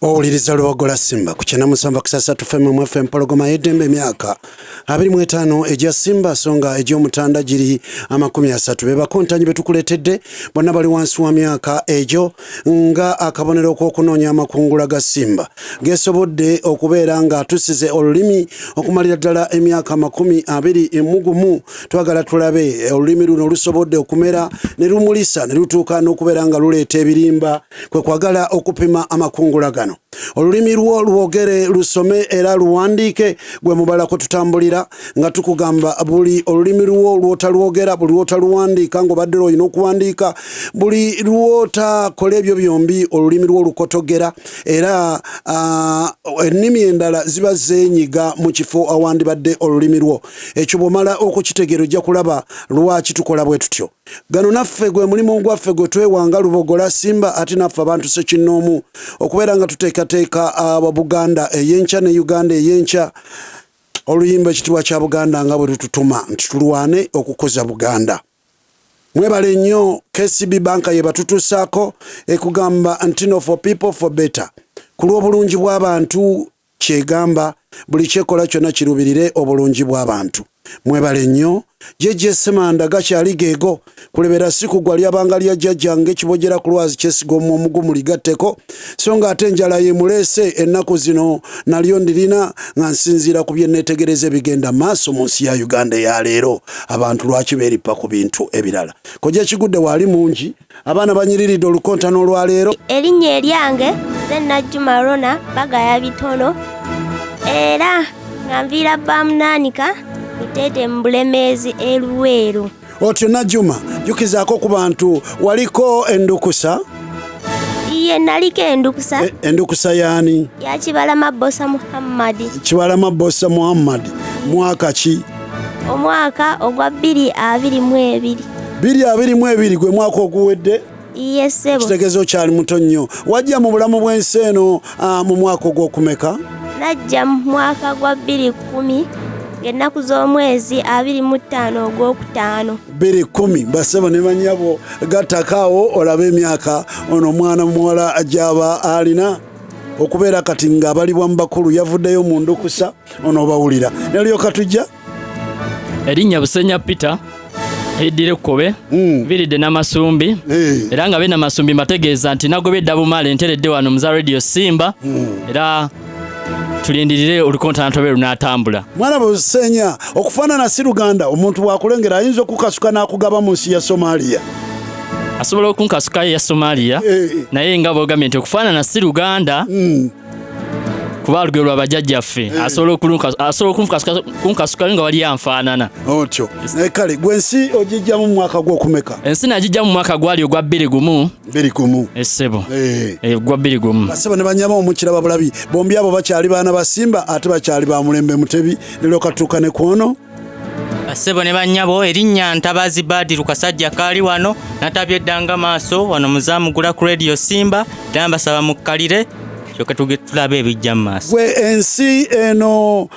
Owuliriza Lubogola Simba ku 97.3 FM mu FM Mpologoma y'eddembe. Emyaka 25 egya Simba, so nga egy'omutanda giri 30. Be bakontanyi be tukuleetedde, bonna bali wansi wa myaka egyo, nga akabonero k'okunoonya amakungula ga Simba gesobodde okubeera nga tusize olulimi okumalira ddala emyaka 21. Twagala tulabe olulimi luno lusobodde okumera ne lumulisa ne lutuuka n'okubeera nga luleeta ebirimba. Kwe kwagala okupima amakungula gano. Olulimi lwo lwogere, lusome era luwandiike, gwe mubala kwe tutambulira, nga tukugamba buli olulimi lwo lwotalwogera, buli lwotaluwandiika ng'obadde olina okuwandiika, buli lwotakola ebyo byombi, olulimi lwo lukotogera era ennimi endala ziba zeenyiga mu kifo awandibadde olulimi lwo. Ekyo bw'omala okukitegeera, ojja kulaba lwaki tukola bwe tutyo. Gano naffe gwe mulimu gwaffe gwe twewanga Lubogola Simba, ate naffe abantu sekinnoomu, okubeera nga tuteekateeka Buganda ey'enkya ne Uganda ey'enkya. Oluyimba Ekitiibwa kya Buganda nga bwe lututuma nti tulwane okukuza Buganda. Mwebale nnyo. KCB Banka ye batutuusaako, ekugamba nti no, for people, for better, ku lw'obulungi bw'abantu. Kyegamba buli kyekola kyonna kirubirire obulungi bw'abantu. Mwebale nnyo. Jjejja Ssemanda, gakyali geego kulebera si kugwa lyabanga lya jjajjange Kibojera ku lwazi kyesiga omugumu ligatteko, so nga ate enjala yemuleese ennaku zino. Nalyo ndirina nga nsinziira ku bye neetegereza ebigenda maaso mu nsi ya Uganda eya leero. Abantu lwaki beerippa ku bintu ebirala? Kojja Kigudde waali mungi, abaana banyiriridde olukontano olwaleero. Erinnya eryange nze Najjuma Rona Bagaya Bitono, era nga nviira Bamunaanika Luteete mu Bulemeezi e Luweero. Otyo Najjuma, jjukizaako ku bantu, waliko endukusa? Iye, naliko endukusa. Endukusa yaani? Ya Kibalama Bosa Muhammadi. Kibalama Bosa Muhammadi, mwaka ki? Omwaka ogwa 2022. 2022 gwe mwaka oguwedde? Iye ssebo. Kitegeeza okyali muto nnyo. Wajja mu bulamu bw'ensi eno mu mwaka ogw'okumeka? Najja mu mwaka gwa 2010 ng'ennaku z'omwezi 25 ogwokutaano. 2010. Basebo ne banyabo, gattako awo olabe emyaka ono omwana muwala gy'aba alina okubeera kati ng'abalibwa mu bakulu. Yavuddeyo mu ndukusa ono obawulira nelyoka tujja. Erinnya Busenya Peter, eriddira ekkobe, viridde Namasumbi. Era nga be Namasumbi mbategeeza nti nagobedda bumale, nteredde wano muza Radio Simba, era tulindirire olukontana lunaatambula. Mwana Busenya, okufaanana si Luganda, omuntu bw'akulengera ayinza okukasuka n'akugaba mu nsi ya Somalia. Asobola okunkasukayo eya Somalia, naye nga bwogambye nti okufaanana si Luganda, kuba lugero lwa bajjajjaffe, asobola okunkasukayo nga wali anfaanana. Otyo. Naye kale gwe ensi ogijjamu mu mwaka gw'okumeka? Ensi nagijja mu mwaka gwali ogwa 21. 21. Essebo. Gwa 21. Basebo ne banyama, omukiraba bulabi, bombi abo bakyali baana basimba, ate bakyali ba mulembe Mutebi. Nelyoka tutuuka ne kwono. Bassebo ne bannyabo, erinnya Ntabazi Badiru Kasajja kaali wano, natabye eddanga maaso wano muzaamugula ku Radio Simba, era mbasaba mukkalire kyokka tulabe ebijja mu maaso. Gwe ensi eno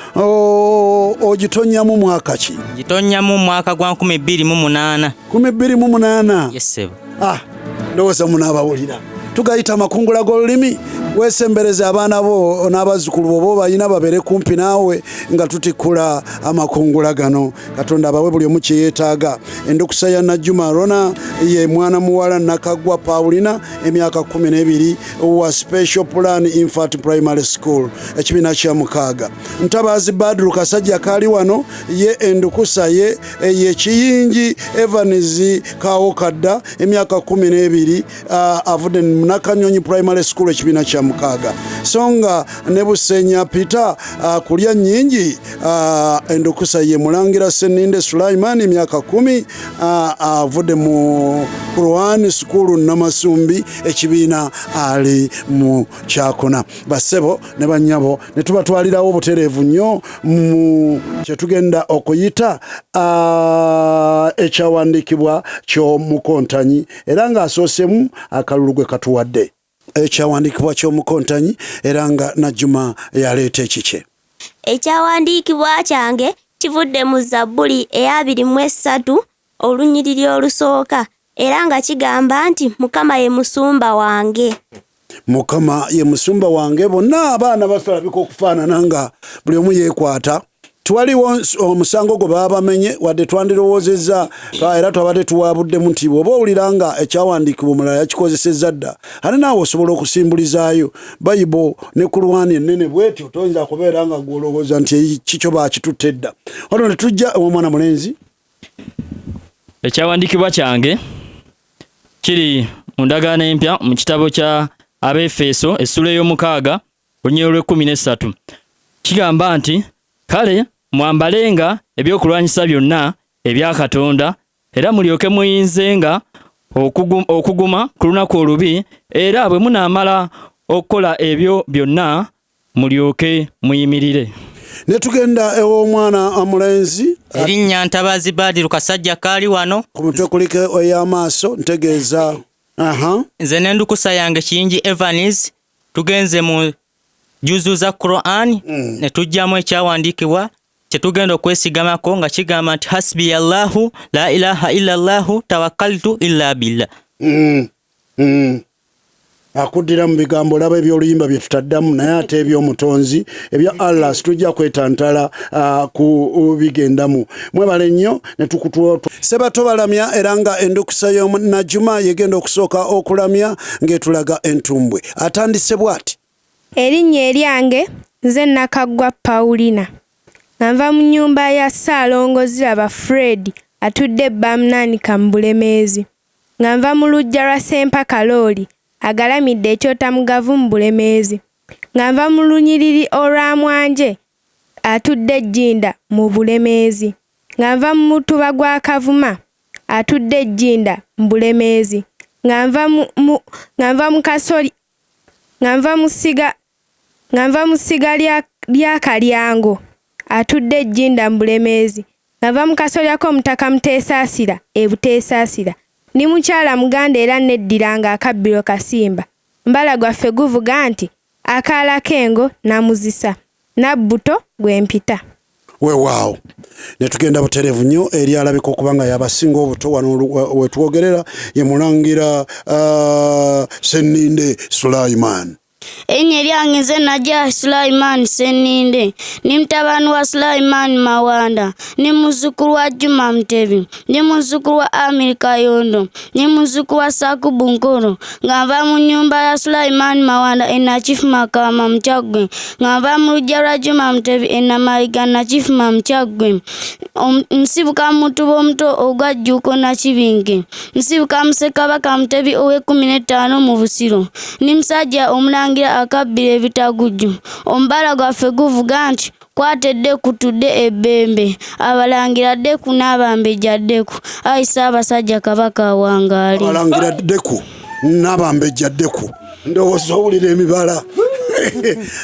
ogitonyamu mwaka ki? Gitonyamu mwaka gwa 2008. 2008? Yes ssebo. Ah, ndowooza munaabawulira, tugayita amakungula g'olulimi. Weesembereza abaana bo n'abazzukulu bo balina babeere kumpi naawe nga tutikkula amakungula gano. Katonda abawe buli omu kye yeetaaga. Endukusa ya Najjuma Rona ye mwana muwala Nakaggwa Paulina, emyaka 12, wa Special Plan Infant Primary School, ekibiina kya mukaaga. Ntabaazi Badru Kasajja kaali wano, ye endukusa ye ye Kiyingi Evans Kawo Kadda, emyaka 12, avudde mu Nakanyonyi Primary School, ekibiina kya mukaaga. So nga ne Busenya Peter, kulya nnyingi, endukusa ye Mulangira Seninde Sulaiman, emyaka 10, avudde mu Quran School Namasumbi, ekibiina ali mu kyakuna. Bassebo ne bannyabo, ne tubatwalirawo obutereevu nnyo mu kyetugenda okuyita ekyawandiikibwa ky'omukontanyi, era ng'asoosemu akalulu gwe katuwadde ekyawandiikibwa ky'omukontanyi, era nga Najjuma yaleeta ekikye. Ekyawandiikibwa kyange kivudde mu Zabbuli eya 23 olunyiriri olusooka, era nga kigamba nti, "Mukama ye musumba wange." Mukama ye musumba wange. Bonna abaana basalabika okufaanana nga buli omu yeekwata. Tewaliwo omusango gwe baba bamenye wadde twandirowoozezza, era twabadde tuwabuddemu nti bw'oba owulira nga ekyawandiikibwa omulala yakikozesezza dda, ate naawe osobola okusimbulizaayo Bayibo ne Kulwani ennene bw'etyo, toyinza kubeera nga gw'olowooza nti kikyo baakitutte dda. Wano ne tujja ew'omwana mulenzi. Ekyawandiikibwa kyange kiri mu ndagaano empya mu kitabo kya Abeefeso essuula ey'omukaaga olunyiriri olw'ekkumi n'essatu. Kigamba nti, Kale mwambalenga ebyokulwanyisa byonna ebya Katonda, era mulyoke muyinzenga okuguma ku lunaku olubi, era bwe munaamala okukola ebyo byonna mulyoke muyimirire. Ne tugenda ew'omwana omulenzi. Erinnya Ntabazi Badiru Kasajja kaali wano. Ku mutwe kuliko ey'amaaso ntegeeza. Aha. Nze n'endukusa yange Kiyingi Evans tugenze mu juzu za Quran ne tujjamu ekyawandiikibwa kye tugenda okwesigamako nga kigamba nti hasbi Allahu la ilaha illa Allahu tawakkaltu illa billah. Akuddira mu bigambo olaba eby'oluyimba bye tutaddamu, naye ate eby'omutonzi ebya Allah situjja kwetantala kubigendamu. Mwebale nnyo ne tukutuwa Sebato balamya, era nga endukusa y'omunajuma yegenda okusooka okulamya ng'etulaga entumbwe. Atandise bw'ati. Erinnya eryange nze Nakaggwa Paulina, nga nva mu nnyumba ya Ssaalongo Ziraba Fred atudde e Baamunaanika mu Bulemeezi, nga nva mu luggya lwa Ssempa Kalooli agalamidde e Kyotamugavu mu Bulemeezi, nga nva mu lunyiriri olwa Mwanje atudde e Jjinda mu Bulemeezi, nga nva mu mutuba gwa Kavuma atudde e Jjinda mu Bulemeezi, nga nva mu, mu, nga nva mu Kasoli, nga nva mu ssiga, nga nva mu ssiga lya, lya Kalyango atudde e Jjinda mu Bulemeezi, nga nva mu kasolya k'Omutaka Muteesaasira e Buteesaasira. Ndi mukyala Muganda era neddira nga akabbiro Kasimba. Omubala gwaffe guvuga nti akaala k'engo Namuzisa, Nabbuto gwe mpita. Weewaawo ne tugenda butereevu nnyo eri alabika okuba nga yabasinga obuto wano wetwogerera, ye Mulangira Senninde Sulaiman. Erinnya eryange nze Najah Sulaiman Senninde, ndi mutabani wa Sulaiman Mawanda, ndi muzzukulu wa Juma Mutebi, ndi muzzukulu wa Amir Kayondo, ndi muzzukulu wa Sakubu Nkolo, nga nva mu nnyumba ya Sulaiman Mawanda e Nakifuma Kawama mu Kyaggwe, nga nva mu luggya lwa Juma Mutebi e Namaliga Nakifuma mu Kyaggwe. Nsibuka mu mutuba omuto ogwa Jjuuko Nakibinge. Nsibuka mu Ssekabaka Mutebi ow'ekkumi n'ettaano mu Busiro. Ndi musajja omulangira akabbira ebitagujju. Omubala gwaffe guvuga nti kwata eddeku tudde e Bbembe, abalangira ddeku n'abambejja ddeku. Ayi Ssaabasajja Kabaka awangaale. Abalangira ddeku n'abambejja ddeku. Ndowooza owulira emibala.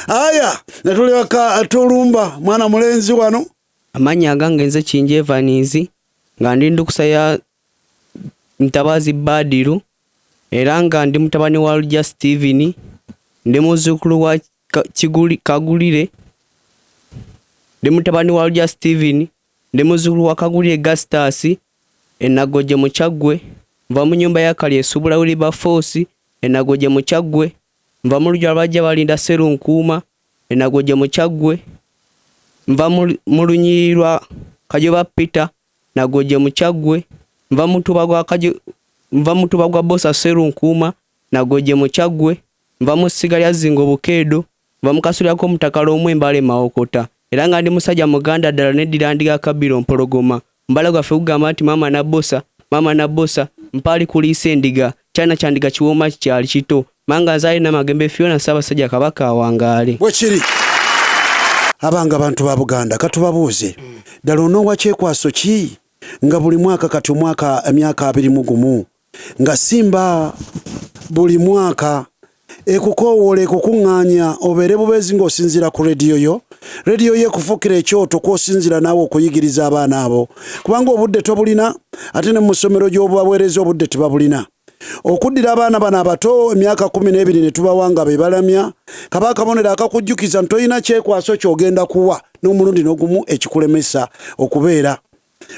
Aya, ne tulyoka tulumba mwana mulenzi wano. Amannya agange nze Kingi Evans, nga ndi ndukusa ya Ntabazi Badiru, era nga ndi mutabani wa Lujja Steven, ndi muzzukulu wa Kiguli, Kagulire, ndi mutabani wa Lujja Steven, ndi muzzukulu wa Kagulire Gastas e Nagojje mu Kyaggwe, nva mu nnyumba ya Kalye Subula Wilberforce e Nagojje mu Kyaggwe, nva mu luggya lwa Bajja Balinda Sserunkuuma e Nagojje mu Kyaggwe, nva mu lunyiriri lwa Kajoba Peter Nagojje mu Kyaggwe, nva mutuba gwa Kajo, nva mutuba gwa Bbosa Sserunkuuma Nagojje mu Kyaggwe, nva mu ssiga lya Zzingo Bukeedo, nva mu kasolya k'Omutaka Lwomwa e Mbale Mawokota, era nga ndi musajja Muganda ddala neddira Ndiga Kabbiro Mpologoma. Omubala gwaffe gugamba nti maama Nabbosa, maama Nabbosa, mpa alikuliisa endiga, kyana kya ndiga kiwooma kikyali kito. Manga nzaale Namagembe Fiona Ssaabasajja Kabaka awangaale. Bwe kiri. Abange abantu ba Buganda, katubabuuze ddala onoowa kyekwaso ki nga buli mwaka kati omwaka emyaka 21 nga Simba buli mwaka ekukoowoola ekukuŋŋaanya obeere bubeezi ng'osinziira ku rediyo yo, rediyo yo ekufuukira ekyoto kw'osinziira naawe okuyigiriza abaana abo, kubanga obudde tobulina ate ne mu ssomero gy'obaweereza obudde tebabulina. Okuddira abaana bano abato emyaka 12 ne tubawa nga be balamya, kaba akabonero akakujjukiza nti tolina kyekwaso ky'ogenda kuwa n'omulundi n'ogumu ekikulemesa okubeera.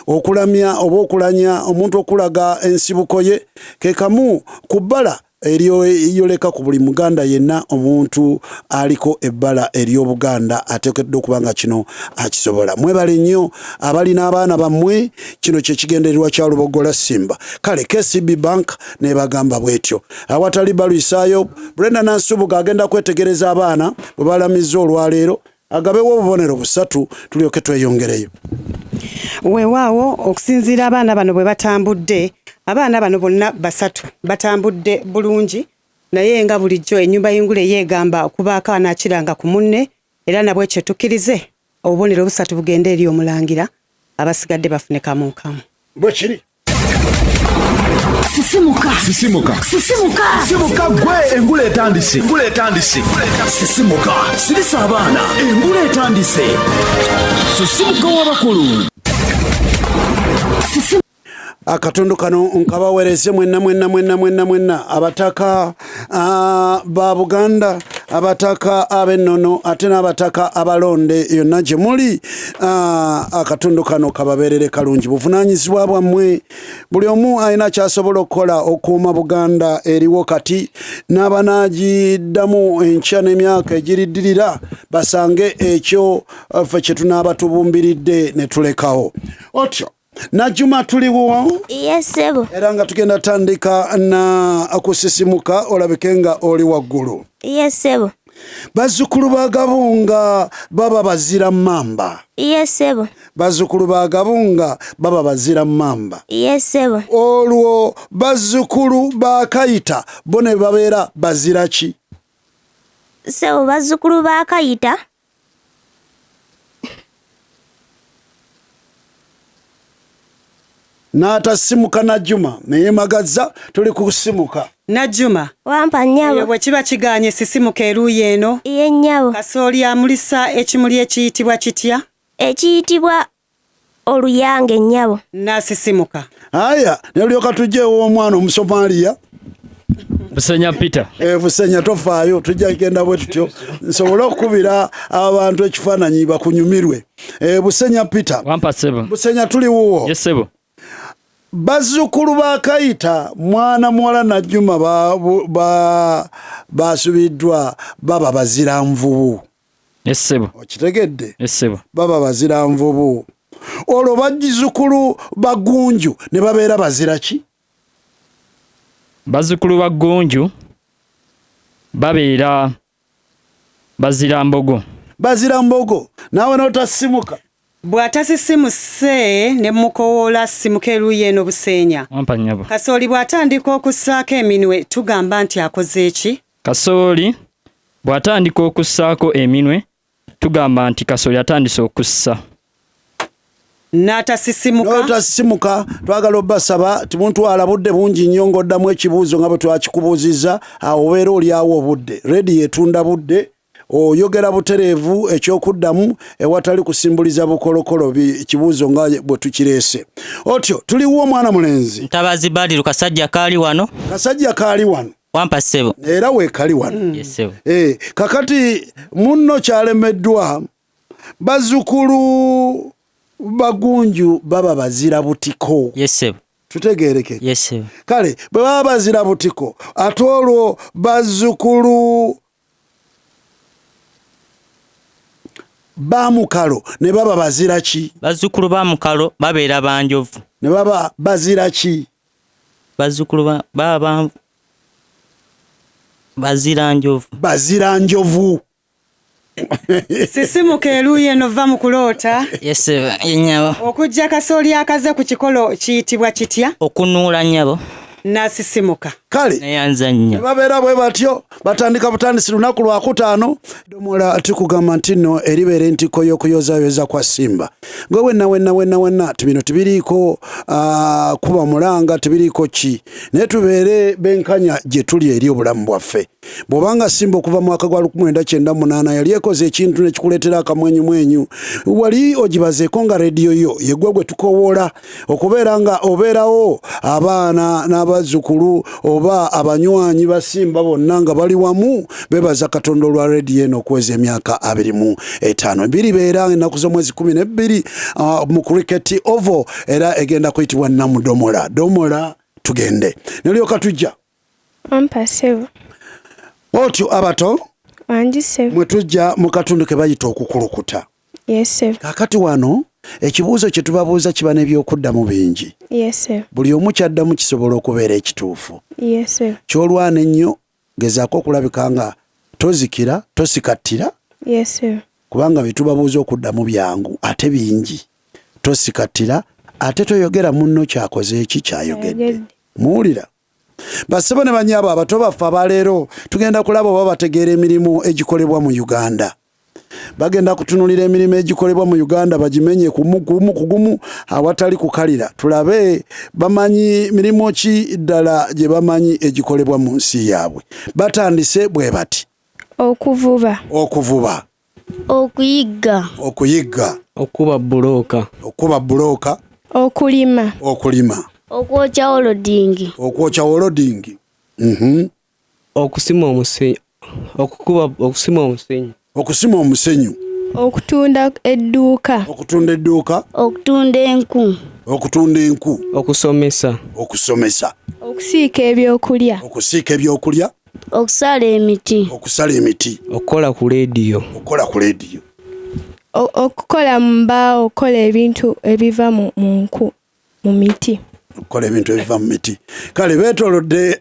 Okulamya oba okulanya omuntu okulaga ensibuko ye ke kamu ku bbala. Eryeyoleka ku buli Muganda yenna omuntu aliko ebbala ery'Obuganda ateekeddwa okuba nga kino akisobola. Mwebale nnyo abalina abaana bammwe, kino kye kigendererwa kya Luboggola Simba. Kale KCB Bank n'ebagamba bw'etyo. Awatali balwisaayo, Brenda Nansubuga agenda kwetegereza abaana bwe balamizza olwaleero agabewo obubonero busatu tulyoke tweyongereyo. Weewaawo okusinziira abaana bano bwe batambudde, abaana bano bonna basatu batambudde bulungi naye nga bulijjo ennyumba y'engule ye egamba okubaako anaakiranga ku munne era nabwekyo tukkirize obubonero obusatu bugende eri omulangira abasigadde bafune kamu kamu. Bwe kiri. Sisimuka. Sisimuka. Sisimuka. Sisimuka gwe engule etandise. Engule etandise. Sisimuka. Sirisa abaana. Engule etandise. Sisimuka w'abakulu. Sisimuka. Akatundu kano nkabawereze mwenna mwenna mwenna mwenna mwenna abataka ba Buganda, abataka ab'ennono ate n'abataka abalonde yonna gye muli. Akatundu kano kababeerere kalungi, buvunaanyizibwa bwammwe. Buli omu alina ky'asobola okukola okukuuma Buganda eriwo kati n'abanaagiddamu enkya n'emyaka egiriddirira basange ekyo ffe kye tunaaba tubumbiridde ne tulekawo. Otyo Najuma tuliwo? Yes sebo. Era nga tugenda tandika na kusisimuka olabike nga oli waggulu. Yes sebo. Bazzukulu ba Gabunga baba bazira mmamba. Yes sebo. Bazzukulu ba Gabunga baba bazira mmamba. Yes sebo. Olwo bazzukulu ba Kayita bo ne babeera bazira ki? Sebo bazzukulu ba Kayita N'atasimuka Najjuma neyemagazza tuli kusimuka. Najjuma. Wampa nnyabo. Eyo bwe kiba kigaanye sisimuka eruuyi eno. Iye nnyabo. Kasooli amulisa ekimuli ekiyitibwa kitya? Ekiyitibwa oluyange nnyabo. N'asisimuka. Aya, ne lulyoka tujja ew'omwana Omusomaaliya. Busenya Peter. Busenya tofaayo, tujja kugenda bwe tutyo nsobole okukubira abantu ekifaananyi bakunyumirwe. Busenya Peter. Wampa ssebo. Busenya tuli wuwo. Yes ssebo. Bazzukulu ba Kayita mwana muwala Najjuma basubiddwa baba bazira nvubu. Yes ssebo. Okitegedde? Yes ssebo. Baba bazira nvubu. Olwo bazzukulu ba Gunju ne babeera bazira ki? Bazzukulu ba Gunju babeera bazira mbogo. Bazira mbogo. Naawe n'otasimuka. Bw'atasisimuse ne mukowoola asimuke eruuyi eno Buseenya. Wampa nnyabo. Kasooli bw'atandika okussaako eminwe tugamba nti akoze ki? Kasooli bw'atandika okussaako eminwe tugamba nti Kasooli atandise okussa. N'atasisimuka. N'otasisimuka, twagala obbasaba timuntwala budde bungi nnyo ng'oddamu ekibuuzo nga bwe twakikubuuzizza, awo obeera olyawo obudde. Rediyo etunda budde, oyogera butereevu eky'okuddamu ewatali kusimbuliza bukolokolo kibuuzo nga bwe tukireese. Otyo tuliwo omwana mulenzi. Ntabazi Badiru Kasajja kaali wano. Kasajja kaali wano. Wampa ssebo. Era weekali wano. Yes ssebo. Kakati munno kyalemeddwa bazzukulu bagunju baba bazira butiko. Yes ssebo. Tutegeereke. Yes ssebo. Kale bwe baba bazira butiko ate olwo bazzukulu ba Mukalo ne baba bazira ki? Bazzukulu ba Mukalo babeera ba Njovu. Ne baba bazira ki? Bazzukulu baba bazira Njovu. Bazira Njovu. Sisimuka eruuyi eno vva mu kuloota. Yes ssebo, ye nnyabo. Okujja kasooli akaze ku kikolo kiyitibwa kitya? Okunuula nnyabo. N'asisimuka. Kale. Neyanza nnyo. Ne babeera bwe batyo batandika butandisi lunaku lwakutaano. Domola tukugamba nti nno eribeera entikko y'okuyozaayoza kwa Simba. Gwe wenna wenna wenna wenna bino tebiriiko kuba mulanga, tebiriiko ki, naye tubeere benkanya gye tuli eri obulamu bwaffe. Bw'obanga Simba okuva mu mwaka gwa 1998 yali ekoze ekintu ne kikuleetera akamwenyumwenyu, wali ogibazeeko nga rediyo yo yeggwe gwe tukowoola okubeera nga obeerawo abaana n'abazzukulu oba abanywanyi ba Simba bonna nga bali wamu beebaza Katonda olwa rediyo eno okuweza emyaka 25. Biribeera ennaku z'omwezi 12 mu Cricket Oval era egenda kuyitibwa Namudomola. Domola tugende. Nolyoka tujja. Wampa ssebo. Otyo abato. Wangi ssebo. Mwe tujja mu katundu ke bayita okukulukuta. Yes ssebo. Kaakati wano ekibuuzo kye tubabuuza kiba n'ebyokuddamu bingi. Yes ssebo. Buli omu ky'addamu kisobola okubeera ekituufu. Yes ssebo. Ky'olwana ennyo gezaako okulabika nga tozikira, tosikattira. Yes ssebo. Kubanga bye tubabuuza okuddamu byangu ate bingi. Tosikattira ate toyogera munno kyakoze eki kyayogedde. Muwulira? Bassebo ne bannyabo abato baffe abaleero tugenda kulaba oba bategeera emirimu egikolebwa mu Uganda. Bagenda kutunulira emirimu egikolebwa mu Uganda bagimenye kumu kumu kugumu awatali kukalira tulabe bamanyi mirimu ki ddala gye bamanyi egikolebwa mu nsi yaabwe. Batandise bwe bati. Okuvuba. Okuvuba. Okuyigga. Okuyigga. Okukuba bbulooka. Okukuba bbulooka. Okulima. Okulima. Okwokya wolodingi. Okwokya wolodingi. Okusima omusenyu. Okukuba okusima omusenyu. Okusima omusenyu. Okutunda edduuka. Okutunda edduuka. Okutunda enku. Okutunda enku. Okusomesa. Okusomesa. Okusiika ebyokulya. Okusiika ebyokulya. Okusala emiti. Okusala emiti. Okukola ku leediyo. Okukola ku leediyo. Okukola mu mbaawo, okukola ebintu ebiva mu nku, mu miti. Okukola ebintu ebiva mu miti. Kale beetoolodde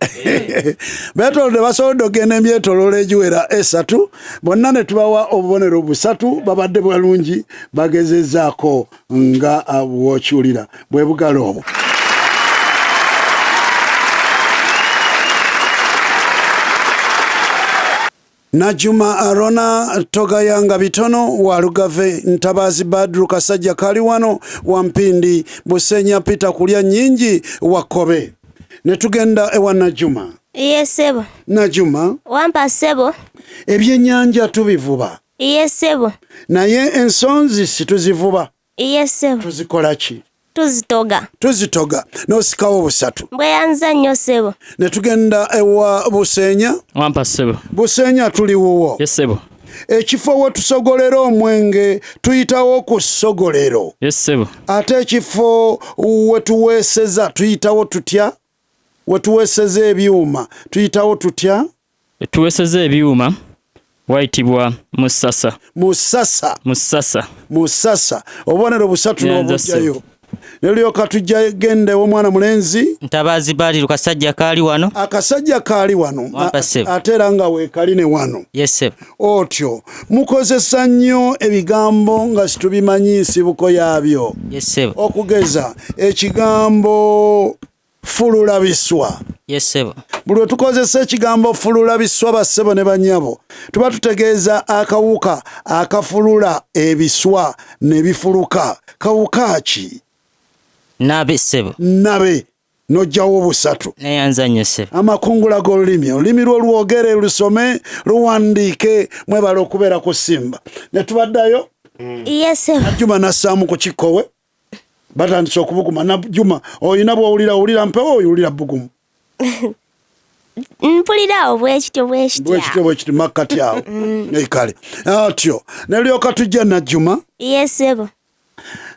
beetoolodde basobodde okugenda emyetooloolo egiwera esatu bonna ne tubawa obubonero busatu babadde balungi bagezezzaako nga bw'okiwulira bwe bugalo obwo. Najuma Arona Togayanga Bitono wa Lugave Ntabazi Badru Kasajja kali wano wa Mpindi Busenya Peter Kulya Nyingi wa Kobe. Ne tugenda ewa Najuma. Iye ssebo. Najuma. Wampa ssebo. Ebyennyanja tubivuba. Iye ssebo. Naye ensonzi si tuzivuba. Iye ssebo. Tuzikola ki? Tuzitoga. Tuzitoga n'osikawo busatu. Mbweyanza nnyo ssebo. Ne tugenda ewa Busenya. Wampa ssebo. Busenya tuli wuwo. Yes ssebo. Ekifo we tusogolera omwenge tuyitawo ku ssogolero. Yes ssebo. Ate ekifo we tuweeseza tuyitawo tutya? We tuweeseza ebyuma tuyitawo tutya? Tuweeseza ebyuma wayitibwa musasa. Musasa. Musasa. Musasa. Obubonero busatu n'obujjayo. Ne lulyoka tujja genda ew'omwana mulenzi. Ntabazi Badru kasajja kaali wano. Akasajja kaali wano. Ate era nga weekali ne wano. Yes ssebo. Otyo mukozesa nnyo ebigambo nga situbimanyi nsibuko yaabyo. Yes ssebo. Okugeza ekigambo fulula biswa. Yes ssebo. Buli lwe tukozesa ekigambo fulula biswa bassebo ne bannyabo tuba tutegeeza akawuka akafulula ebiswa ne bifuluka. Kawuka ki? Nabe ssebo. Nabe. N'ojjawo busatu. Neyanza nnyo ssebo. Amakungula g'olulimi. Olulimi lwo lwogere, lusome, luwandiike, mwebale okubeera ku Simba. Ne tubaddayo. Yes ssebo. Najuma n'assaamu ku kikkowe. Batandise okubuguma. Najuma olina bw'owulira, owulira mpewo, owulira bbugumu? Mpulira awo bwekityo bwekityo. Bwekityo bwekityo makkati awo. Kale. Atyo. Ne lyoka tujja Najuma. Yes ssebo.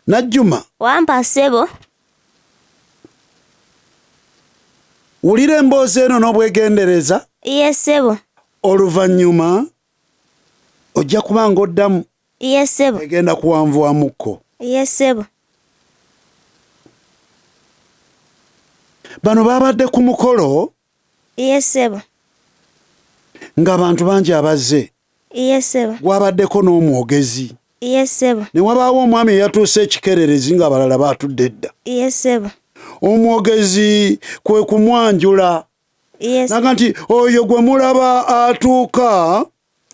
Najuma. Wampa ssebo. Wulira emboozi eno n'obwegendereza. Yes ssebo. Oluvannyuma ojja kuba ng'oddamu. Yes ssebo. Egenda kuwanvuwamukko. Yes ssebo. Bano babadde ku mukolo. Yes ssebo. Ng'abantu bangi abazze. Yes ssebo. Gwabaddeko n'omwogezi. Yes ssebo. Ne wabaawo omwami eyatuuse ekikererezi ng'abalala baatudde edda. Yes ssebo. Omwogezi kwe kumwanjula. Yes. Naga nti oyo gwe mulaba atuuka.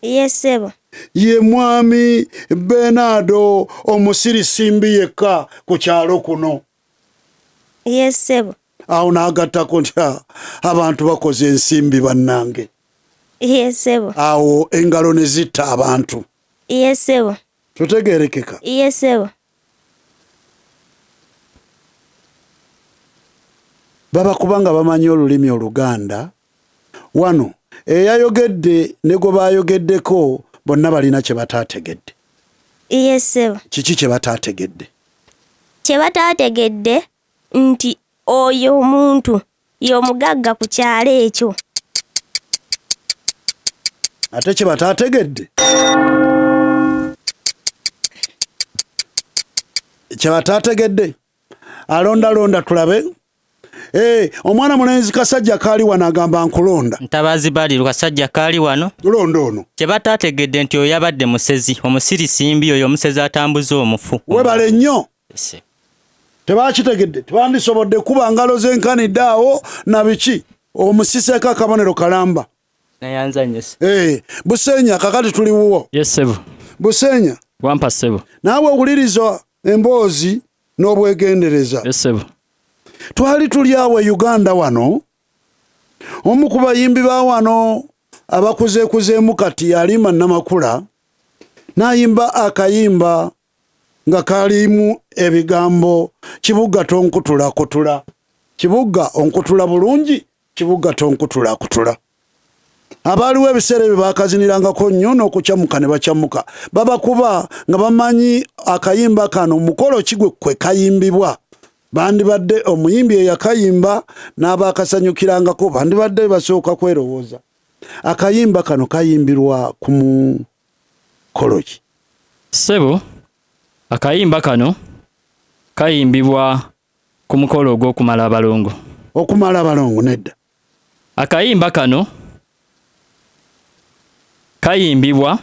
Yes ssebo. Ye mwami Bernardo omusirisimbi yekka ku kyalo kuno. Yes ssebo. Awo n'agattako nti abantu bakoze ensimbi bannange. Yes ssebo. Awo engalo ne zitta abantu. Yes ssebo. Tutegeerekeka. Yes ssebo. Baba kubanga bamanyi olulimi Oluganda. Wano eyayogedde ne gwe baayogeddeko bonna balina kye bataategedde. Yes ssebo. Kiki kye bataategedde? Kye bataategedde nti oyo omuntu y'omugagga ku kyalo ekyo. Ate kye bataategedde, kye bataategedde, alondalonda tulabe. Eh, omwana mulenzi kasajja kaali wano agamba nkulonda. Ntabazi Badiru kasajja kaali wano. Londa ono. Kye bataategedde nti oyo yabadde musezi, omusirisimbi oyo omusezi atambuza omufu. Webale nnyo. Tebakitegedde, tebandisobodde kuba ngalo zenkanidde awo na biki. Omusiseeko akabonero kalamba. Nayanza nnyo. Eh, Busenya kakati tuli wuwo. Yes ssebo. Busenya. Wampa ssebo. Naawe owuliriza emboozi n'obwegendereza. Yes ssebo. Twali tuli awo e Uganda wano, omu ku bayimbi ba wano abakuzeekuzeemu kati Halima Namakula n'ayimba akayimba nga kalimu ebigambo kibuga tonkutulakutula, kibuga onkutula bulungi, kibuga tonkutulakutula. Abaaliwo ebiseera ebyo baakazinirangako nnyo n'okukyamuka ne bakyamuka, babakuba nga bamanyi akayimba kano mukolo ki gwe kwe kayimbibwa. Bandibadde omuyimbi eyakayimba n'abaakasanyukirangako bandibadde basooka kwerowooza. Akayimba kano kayimbirwa ku mukolo ki? Ssebo, akayimba kano kayimbibwa ku mukolo ogw'okumala abalongo. Okumala abalongo nedda. Akayimba kano kayimbibwa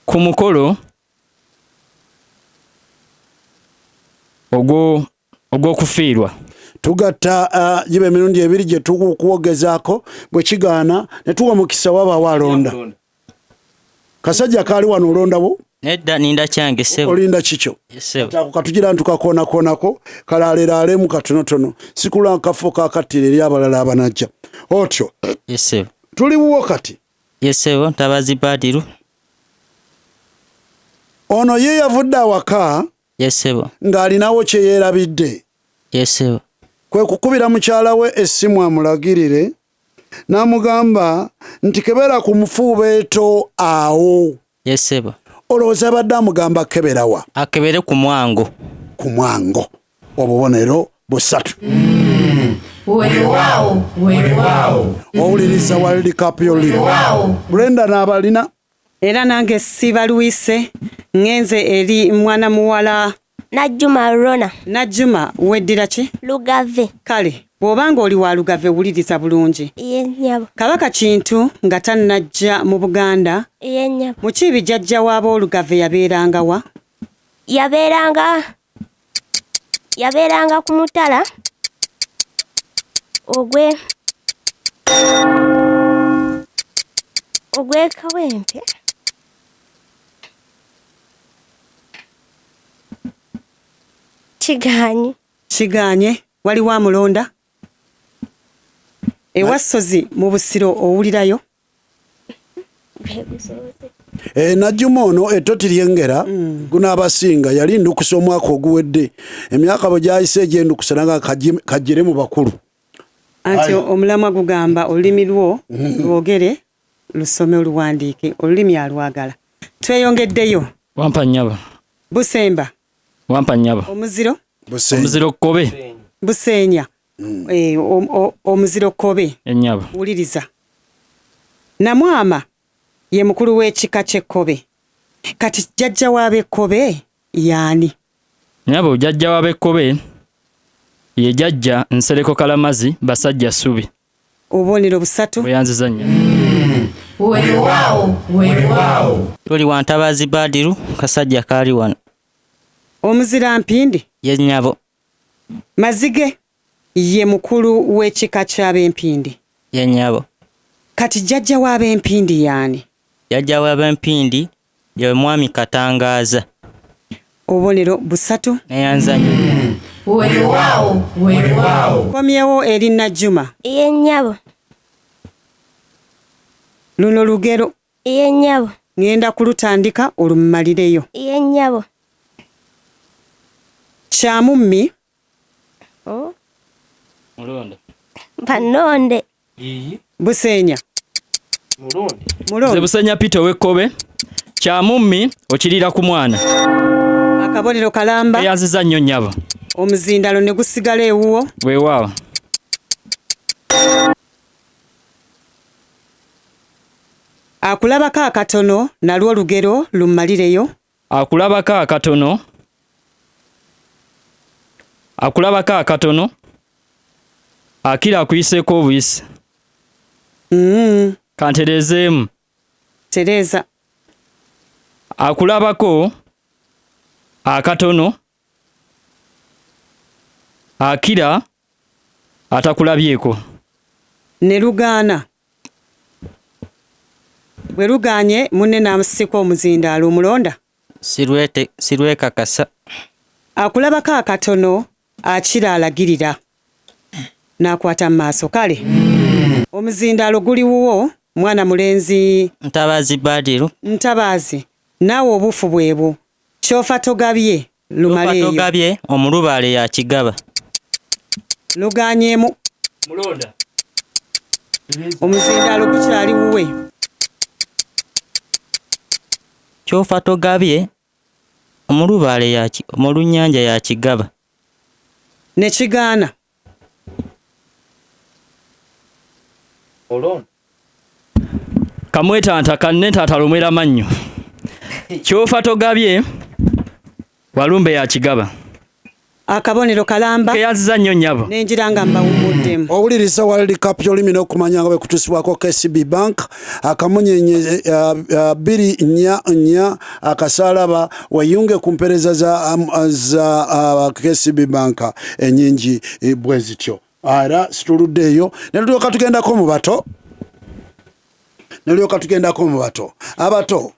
ku mukolo ogw'okufiirwa. Tugatta giba emirundi ebiri gye tukwogezaako, bwe kigaana ne tuwa mukisa wabaawo alonda. Kasajja kaali wano olondawo? Nedda, ninda kyange ssebo. Olinda kikyo? Ssebo. Ako katugira ntukakoonako kalaaleraalemu katonotono, sikulwa nkafo kakattira eri abalala abanajja. Otyo. Ssebo. Tuli wuwo kati. Ssebo, Ntabazi Badiru. Ono ye yavudde awaka. Ssebo. Ng'alinawo kye yeerabidde. Ssebo. Kwe kukubira mukyala we essimu amulagirire, n'amugamba nti kebera ku mufuubeeto awo. Ssebo. Olowooza abadde amugamba kebera wa? Akebere ku mwango. Ku mwango. Obubonero busatu. Weewaawo, weewaawo. Owuliriza World Cup y'olulimi. Brenda n'abalina. Era nange sibalwise, ngenze eri mwana muwala Najjuma Rona. Najjuma weddira ki? Lugave. Kale bw'obanga oli wa Lugave wuliriza bulungi. Ye nnyabo. Kabaka Kintu nga tannajja mu Buganda. Ye nnyabo. Mukiibi jjajja w'Aboolugave yabeeranga wa? Yabeeranga ku mutala ogw'e Kawempe. Kigaanye. Kigaanye. Waliwo amulonda? Ewa Ssozi mu Busiro owulirayo? Najjuma ono ettoti lyengera gunaabasinga yali ndukusa omwaka oguwedde. Emyaka bwe gyayise egy'endukusa nanga kajjire mu bakulu. Anti omulamwa gugamba olulimi lwo lwogere, lusome, oluwandiike, olulimi alwagala. Tweyongeddeyo. Wampa nnyabo. Busemba. Wampa nnyabo. Omuziro. Omuziro kkobe. Buseenya. Omuziro kkobe. Ennyabo. Wuliriza. Namwama ye mukulu w'ekika ky'ekkobe. Kati jjajja w'ab'ekkobe y'ani? Nnyabo, jjajja w'ab'ekkobe ye jjajja Nsereko Kalamazi Basajja Ssubi. Obubonero busatu. Bweyanziza nnyo. Weewaawo, weewaawo. Tuli wa Ntabazi Badiru kasajja kaali wano. Omuzira Mpindi. Ye nnyabo. Mazige ye mukulu w'ekika ky'ab'empindi. Ye nnyabo. Kati jjajja w'ab'empindi y'ani? Jjajja w'ab'empindi ye mwami Katangaaza. Obubonero busatu. Neyanza nnyo. Weewaawo, weewaawo. Komyewo eri Najjuma. Ye nnyabo. Luno lugero. Ye nnyabo. Ngenda kulutandika olumalireyo. Ye nnyabo. Kyamummi. Mulonde. Bannonde. Buseenya. Nze Buseenya Peter ow'Ekkobe. Kyamummi okirira ku mwana. Akabonero kalamba. Eyanziza nnyo nnyabo. Omuzindalo ne gusigala ewuwo. Weewaawo. Akulabako akatono nalwo olugero lummalireyo. Akulabako akatono. Akulabako akatono akira akuyiseeko obuyisi. Kantereezeemu. Tereeza. Akulabako akatono akira atakulabyeko. Ne lugaana. Bwe lugaanye munne n'amusika omuzindaalo omulonda? Sirwekakasa. Akulabako akatono akira alagirira. N'akwata mu maaso. Kale omuzindaalo guli wuwo mwana mulenzi. Ntabaazi Badiru. Ntabaazi naawe obuufu bwebwo. Kyofa togabye lumaleeyo. Kyofa togabye omulubaale yakigaba. Lugaanyeemu. Mulonda. Omuzindaalo gukyali wuwe. Kyofa togabye omulubaale omulunnyanja yakigaba. Ne kigaana. Kamwetanta kannetaata lumwera mannyo. Kyofa togabye walumbe yakigaba. Akabonero kalamba. Keyanziza nnyo nnyabo. Nenjira nga mbawummuddemu. Owuliriza World Cup y'olulimi n'okumanya nga bwe kutuusibwako KCB Bank akamunyenye 244 akasaalaba weyunge ku mpeereza za KCB Bank ennyingi bwe zityo. Era situluddeeyo ne tulyoka tugendako mu bato. Ne tulyoka tugendako mu bato. Abato.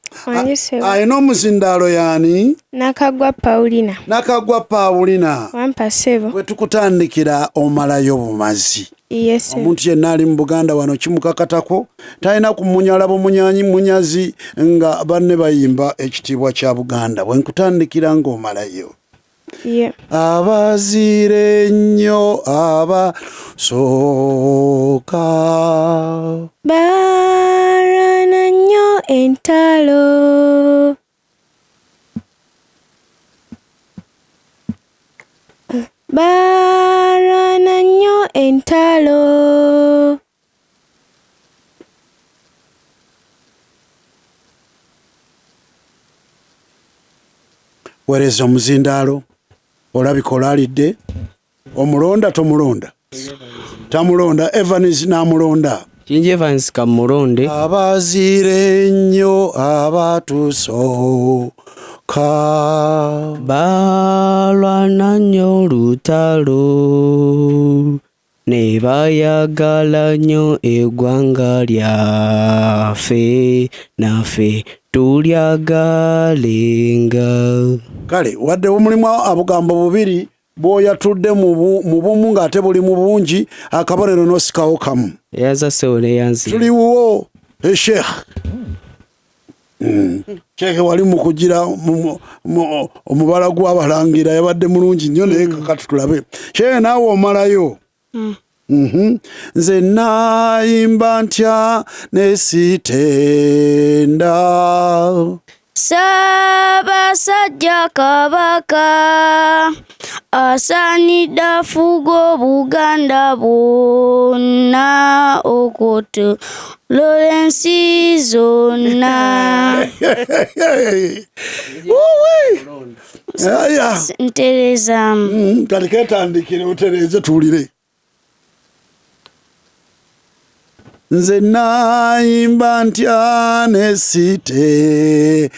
Alina omuzindaalo y'ani? Nakaggwa Paulina. Nakaggwa Paulina. Wampa ssebo. Bwe tukutandikira omalayo bumazi. Yes. Omuntu yenna ali mu Buganda wano kimukakatako talina kumunyala bumunyanyi munyazi nga banne bayimba ekitiibwa kya Buganda. Bwe nkutandikira ng'omalayo. Yeah. Abazire nnyo abasooka. Balwana nnyo entalo. Balwana nnyo entalo. Weereza omuzindaalo olabika olaalidde omulonda tomulonda tamulonda Evans n'amulonda. Kingi Evans kamulonde. Abazire nnyo abatusooka. Balwana nnyo olutalo ne bayagala nnyo eggwanga lyaffe naffe tulyagalenga. Kale wadde omulimu obugambo bubiri bw'oyatudde mu bumu ng'ate buli mu bungi akabonero n'osikawo kamu. Eyanza ssebo n'eyanzi. Tuli wuwo Sheikh. Sheikh wali mu kugira omubala gw'abalangira yabadde mulungi nnyo naye kakati tulabe. Sheikh naawe omalayo. Nze naayimba ntya ne sitenda. Ssaabasajja Kabaka asaanidde afuge Obuganda bwonna okwetooloola ensi zonna. Ntereezaamu. Kati keetandikire otereeze tuwulire. Nze naayimba ntya ne sitenda.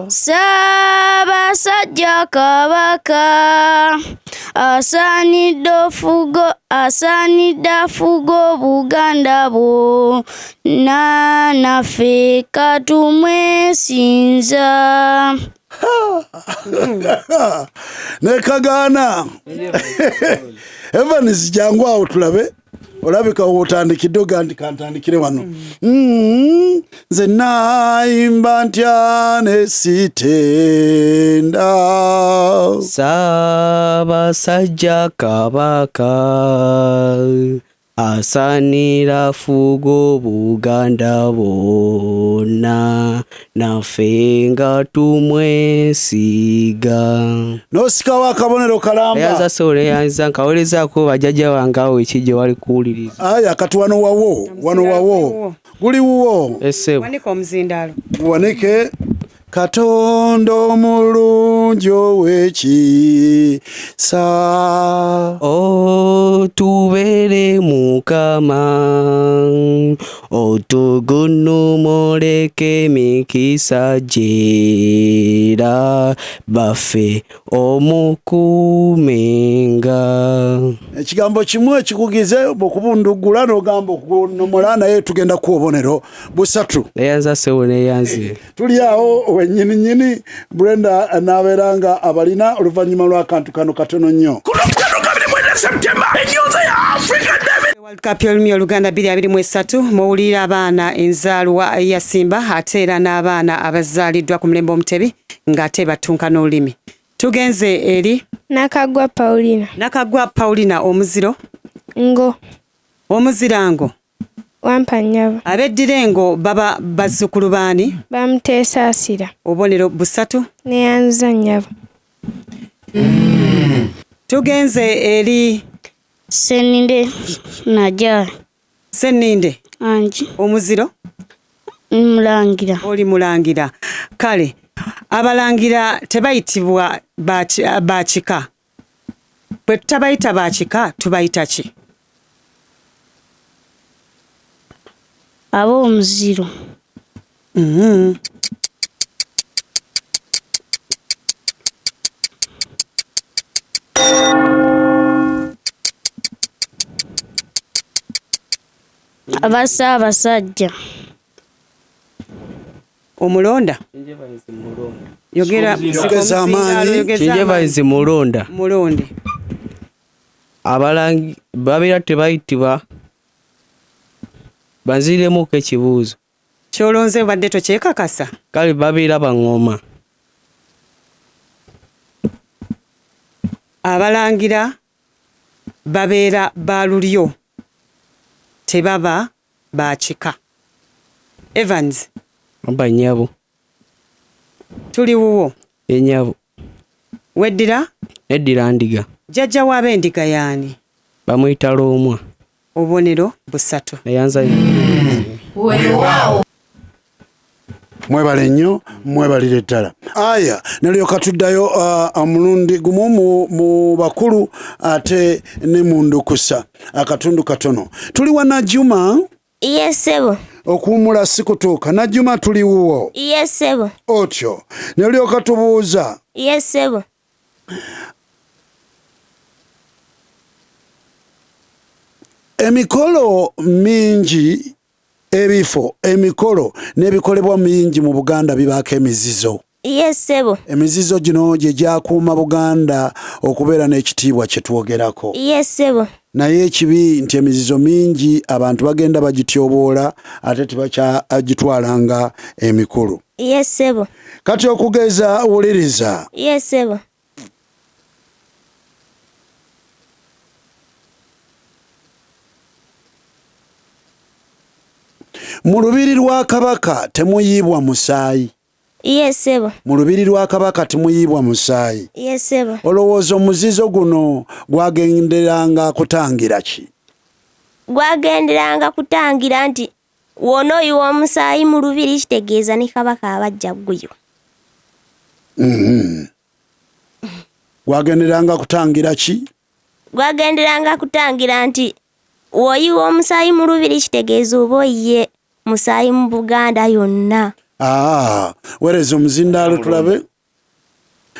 Ssaabasajja Kabaka asaanidde afuge Obuganda bwonna naffe katumwesinza. Ne kagaana. Evans jangu awo tulabe. Olabika w'otandikidde ogaa nti kantandikire wano. Nze naayimba ntya ne sitenda. Ssaabasajja Kabaka Asaanira fuga Obuganda bwonna, naffe nga tumwesiga. N'osikawo akabonero kalamba. Neyanza ssebo neyanza nkawerezaako bajjajja bange awo ekijjo bali kuwuliriza. Aya kati wano wawo, wano wawo. Guli wuwo. Ssebo. Wanika omuzindaalo. Guwanike. Katonda omulungi ow'ekisa. Otubere Mukama, otugunumuleko emikisa gyera, baffe omukuumenga. Ekigambo kimu ekikugize okubunduggula n'ogamba okunomola naye tugenda kuwa obubonero busatu. Neyanza ssebo neyanze. Tuli awo wennyini nnyini Brenda n'abeera nga abalina oluvannyuma lw'akantu kano katono nnyo. World Cup y'olulimi Oluganda 2023 mw'owulirira abaana enzaalwa ya Simba ate era n'abaana abazaaliddwa ku mulembe Omutebi ng'ate battunka n'olulimi. Tugenze eri Nakaggwa Paulina. Nakaggwa Paulina omuziro. Ngo. Omuzirango. Wampa nnyabo. Abeddira engo baba bazzukulu baani? Ba Muteesaasira. Obubonero busatu. Neyanziza nnyabo. Tugenze eri Sseninde Najja. Sseninde. Angi. Omuziro? Mulangira. Oli mulangira. Kale abalangira tebayitibwa ba kika. Bwe tutabayita ba kika tubayita ki? Ab'omuziro. Aba Ssaabasajja. Omulonda? Yogera Yogeza amaanyi. Kinjevainzi mulonda. Mulonde. Abalangi babeera tebayitibwa. Banziremuko ekibuuzo. Ky'olonze obadde tokyekakasa? Kale babeera baŋŋoma. Abalangira babeera ba lulyo, tebaba ba kika. Evans. Mba nnyabo. Tuli wuwo. Ye nnyabo. Weddira? Neddira Ndiga. Jjajja w'Abendiga y'ani? Bamuyita Lwomwa. Obubonero busatu. Neyanza Weewaawo. Mwebale nnyo, mwebalire ddala. Aya, nalyoka tuddayo omulundi gumu mu bakulu ate ne mu ndukusa akatundu katono. Tuli wa Najjuma. Iye ssebo. Okuwummula si kutuuka. Najjuma tuli wuwo. Iye ssebo. Otyo. Nalyoka tubuuza. Iye ssebo. Emikolo mingi, ebifo, emikolo n'ebikolebwa mingi mu Buganda bibaako emizizo. Iye ssebo. Emizizo gino gye gyakuuma Buganda okubeera n'ekitiibwa kye twogerako. Iye ssebo. Naye ekibi nti emizizo mingi abantu bagenda bagityoboola ate tebakyagitwala nga emikulu. Iye ssebo. Kati okugeza wuliriza. Iye ssebo. Mu lubiri lwa Kabaka temuyiibwa musaayi. Iye ssebo. Mu lubiri lwa Kabaka temuyiibwa musaayi. Iye ssebo. Olowooza omuzizo guno gwagenderanga kutangira ki? Gwagenderanga kutangira nti w'onooyiwa omusaayi mu lubiri kitegeeza ne Kabaka aba ajja kuguyiwa. Gwagenderanga kutangira ki? Gwagenderanga kutangira nti w'oyiwa omusaayi mu lubiri kitegeeza oba oyiye musaayi mu Buganda yonna. Weereza omuzindaalo tulabe.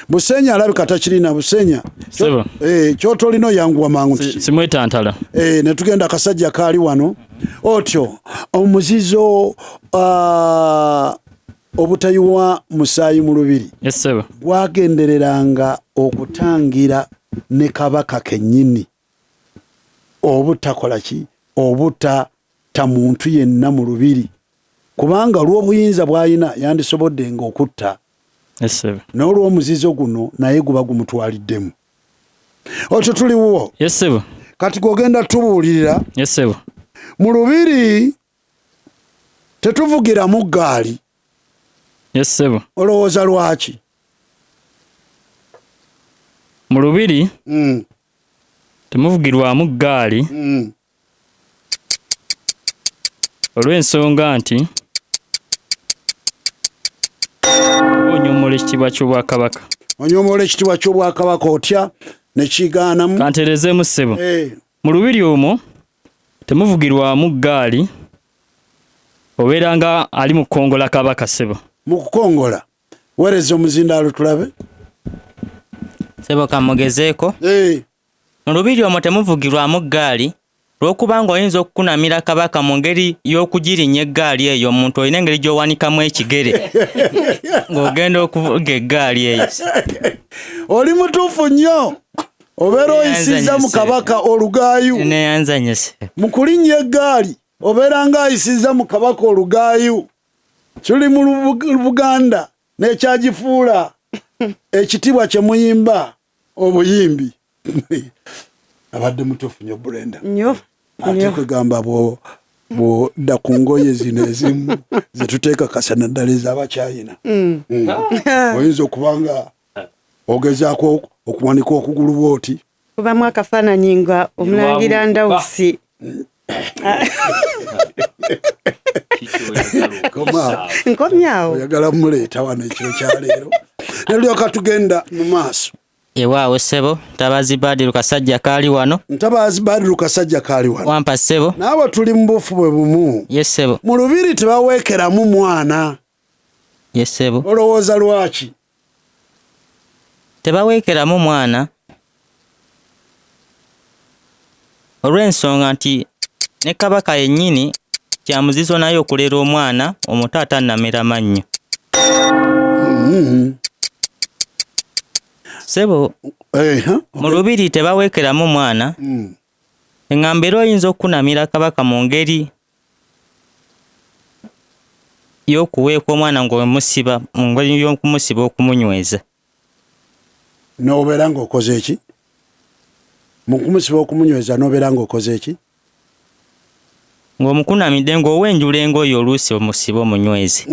Busenya alabika takirina. Busenya. Ssebo. Ky'otolina oyanguwa mangu. Simwetantala. Ne tugenda akasajja kaali wano. Otyo omuzizo obutayiwa musaayi mu lubiri. Yes, ssebo. Gwagendereranga okutangira ne Kabaka kennyini obutakola ki? Obutatta muntu yenna mu lubiri. Kubanga olw'obuyinza bw'alina yandisobodde ng'okutta. Yes, ssebo. N'olw'omuzizo guno naye guba gumutwaliddemu. Otyo tuli wuwo. Yes, ssebo. Kati gwogenda tubuulirira. Yes ssebo. Mu lubiri tetuvugiramu ggaali. Yes ssebo. Olowooza lwaki? Mu lubiri temuvugirwamu ggaali olw'ensonga nti onyomola ekitiibwa ky'Obwakabaka. Onyomola ekitiibwa ky'Obwakabaka otya nekigaanamu? Kanterezeemu ssebo. Mu lubiri omwo temuvugirwamu ggaali, obeera nga ali mu kukongola Kabaka ssebo. Mu kukongola. Weereza omuzindaalo tulabe. Ssebo kamugezeeko. Mu lubiri omwo temuvugirwamu ggaali olw'okuba ng'oyinza okukunamira Kabaka mu ngeri y'okugirinnya eggaali eyo, omuntu olina engeri gy'owanikamu ekigere ng'ogenda okuvuga eggaali eyo. Oli mutuufu nnyo. Obeera oyisizza mu Kabaka olugaayu. Neyanza nnyo ssebo. Mu kulinnya eggaali obeera ng'ayisizza mu Kabaka olugaayu. Tuli mu Buganda n'ekyagifuula ekitiibwa kye muyimba obuyimbi. Abadde mutuufu nnyo Brenda. Nnyo. Ate kwegamba bw'odda ku ngoye zino ezimu ze tuteekakasa naddala ez'Abakyayina. Oyinza okuba nga ogezaako okuwanika okugulu bw'oti. Kubamu akafaananyi nga omulangira Ndawusi. Koma. Nkomyawo. Oyagala muleeta wano ekiro kya leero. Ne tulyoka tugenda mu maaso. Ewaawo ssebo, Ntabazi Badiru Kasajja kaali wano. Ntabazi Badiru Kasajja kaali wano. Wampa ssebo. Naawe tuli mu bufu bwe bumu. Ye ssebo. Mu lubiri tebaweekeramu mwana. Ye ssebo. Olowooza lwaki? Tebaweekeramu mwana olw'ensonga nti ne Kabaka yennyini kya muzizo naye okulera omwana omuto atannamera mannyo. Ssebo, mu lubiri tebaweekeramu mwana. Eŋŋamba era oyinza okukunamira Kabaka mu ngeri y'okuweeka omwana ng'omusiba, mu ngeri y'okumusiba okumunyweza. N'obeera ng'okoze ki? Mu kumusiba okumunyweza n'obeera ng'okoze ki? Ng'omukunamidde ng'owenjula engoye oluusi omusibe omunyweze.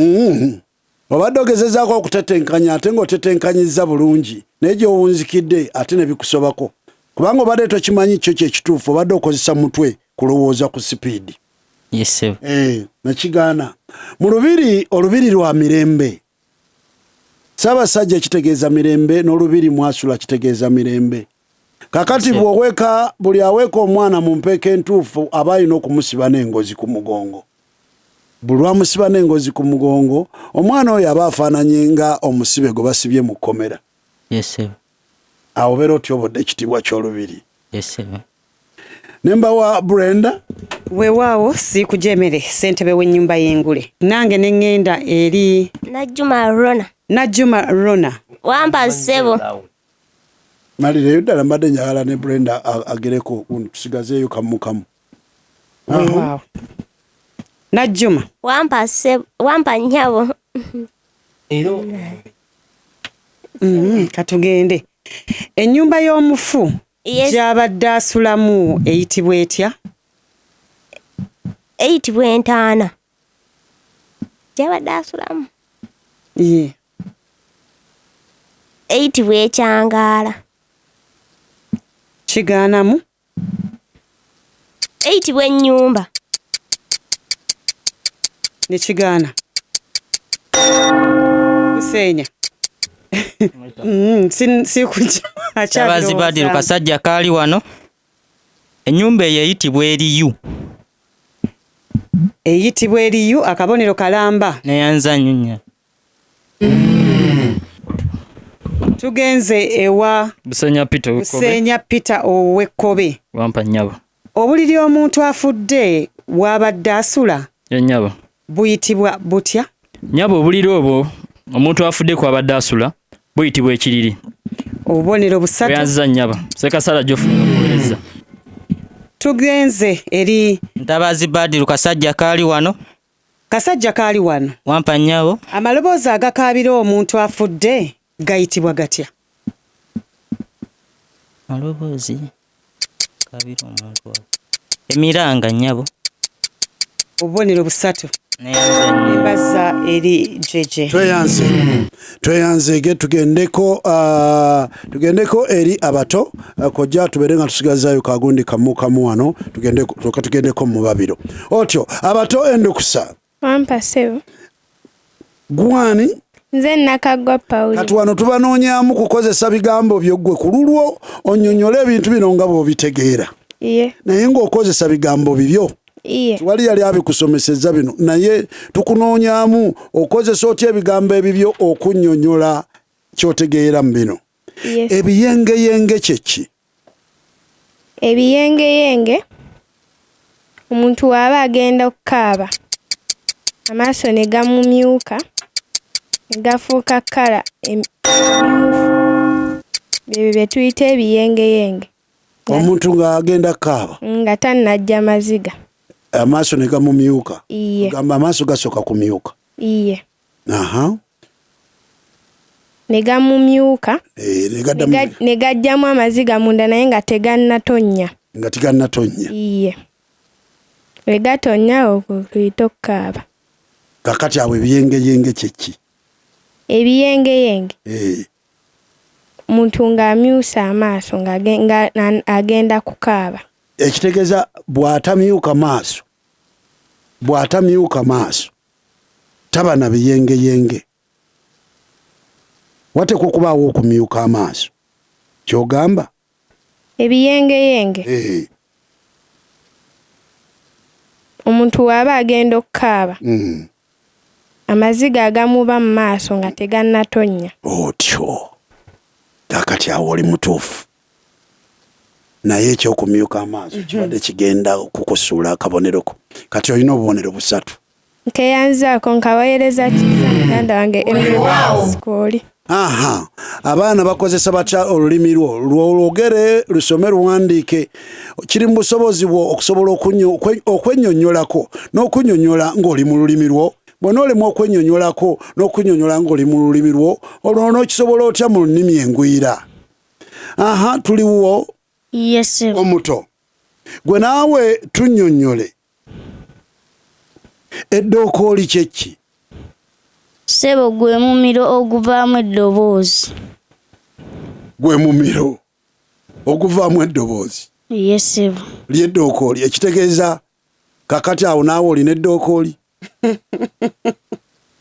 Obadde ogezezaako okutetenkanya ate ng'otetenkanyizza bulungi naye gy'owunzikidde ate ne bikusobako kubanga obadde tokimanyi kyo kye kituufu, obadde okozesa mutwe kulowooza ku sipiidi. Yes, ssebo. Nakigaana. Mu lubiri, olubiri lwa mirembe. Ssaabasajja kitegeeza mirembe n'olubiri mwasula kitegeeza mirembe. Kakati bw'oweeka, buli aweeka omwana mu mpeeka entuufu aba alina okumusiba n'engozi ku mugongo. Buli lw'amusiba n'engozi ku mugongo, omwana oyo aba afaananye nga omusibe gwe basibye mu kkomera. Yes, ssebo. Awo obeera otyobodde ekitiibwa ky'olubiri. Yes, ssebo. Ne mbawa Brenda. Weewaawo siikujemere ssentebe w'ennyumba y'engule. Nange ne ŋŋenda eri. Najjuma Rona. Najjuma Rona. Wampa ssebo. Malireyo ddala mbadde njagala ne Brenda agereko tusigazeeyo kamu kamu. Weewaawo. Najjuma. Wampa ssebo, wampa nnyabo. Katugende. Ennyumba y'omufu Yes. gy'abadde asulamu eyitibwa etya? Eyitibwa entaana. Gy'abadde asulamu. Ye. Eyitibwa ekyangaala. Kigaanamu? Eyitibwa ennyumba. Ne kigaana. Kuseenya. Sikujja. Tabazi Badiru Kasajja kaali wano. Ennyumba eyo eyitibwa eriyu. Eyitibwa eriyu, akabonero kalamba. Neyanza nnyo nnyo. Tugenze ewa Busenya Peter ow'Ekkobe. Busenya Peter ow'Ekkobe. Wampa nnyabo. Obuliri omuntu afudde w'abadde asula Ye nnyabo. buyitibwa butya? Nnyabo, obuliri obwo omuntu afudde kw'abadde asula buyitibwa ekiriri. Obubonero busatu. Weyanziza nnyabo. Ssekasala Geoffrey nga kuweereza. Tugenze eri Ntabazi Badiru Kasajja kaali wano. Kasajja kaali wano. Wampa nnyabo. Amaloboozi agakaabira omuntu afudde gayitibwa gatya? Maloboozi. Akabira omuntu awo. Emiranga nnyabo. Obubonero busatu. Neyanze nnyo. Embaza eri jeje. Tweyanze. Tweyanzege tugendeko tugendeko eri abato kojja tubeere nga tusigazaayo kagundi kamu kamu wano tugendeko tuka tugendeko mu babiro. Otyo abato endukusa. Wampa ssebo. Gwani? Nze Nakaggwa Paulina. Kati wano tubanoonyaamu kukozesa bigambo byo ggwe ku lulwo onnyonnyole ebintu bino nga bw'obitegeera. Iye. Naye ng'okozesa bigambo bibyo. Iye. Tewali yali abikusomesezza bino naye tukunoonyaamu okozesa otya ebigambo ebibyo okunnyonnyola ky'otegeera mu bino. Yes. Ebiyengeyenge kye ki? Ebiyengeyenge omuntu w'aba agenda okukaaba amaaso ne gamumyuka ne gafuuka kkala emmyufu. Byebyo bye tuyita ebiyengeyenge. Omuntu ng'agenda kukaaba? Nga tannajja maziga. Amaaso ne gamumyuka? Iye. Gamba amaaso gasooka kumyuka? Iye. Aha. Ne gamumyuka. Ne gaddamu. Ne gajjamu amaziga munda naye nga tegannatonnya. Nga tegannatonnya. Iye. Bwe gatonnya okwo kuyita okukaaba. Kaakati awo ebiyengeyenge kye ki? Ebiyengeyenge. Omuntu ng'amyusa amaaso nga agenda kukaaba. Ekitegeeza bw'atamyuka maaso, bw'atamyuka maaso taba na biyengeyenge. Wateekwa okubaawo okumyuka amaaso. Ky'ogamba? Ebiyengeyenge. Omuntu bw'aba agenda okukaaba. Amaziga agamuba mu maaso nga tegannatonnya. Otyo. Kaakati awo oli mutuufu. Naye ekyokumyuka amaaso kibadde kigenda kukusuula akabonero ko. Kati olina obubonero busatu. Nkeyanzaako nkaweereza kiza muganda wange Emily. Aha, abaana bakozesa batya olulimi lwo? Lwogere, lusome, luwandiike. Kiri mu busobozi bwo okusobola okwennyonnyolako n'okunnyonnyola ng'oli mu lulimi lwo. Bw'onoolemwa okwennyonnyolako n'okunnyonnyola ng'oli mu lulimi lwo, olwo onookisobola otya mu nnimi engwira? Aha, tuliwo? Yes. Omuto. Gwe naawe tunnyonnyole. Eddookooli kye ki? Ssebo gwe mumiro oguvaamu eddoboozi. Gwe mumiro oguvaamu eddoboozi? Yes, ssebo. Ly'eddookooli, ekitegeeza kakati awo naawe olina eddookooli?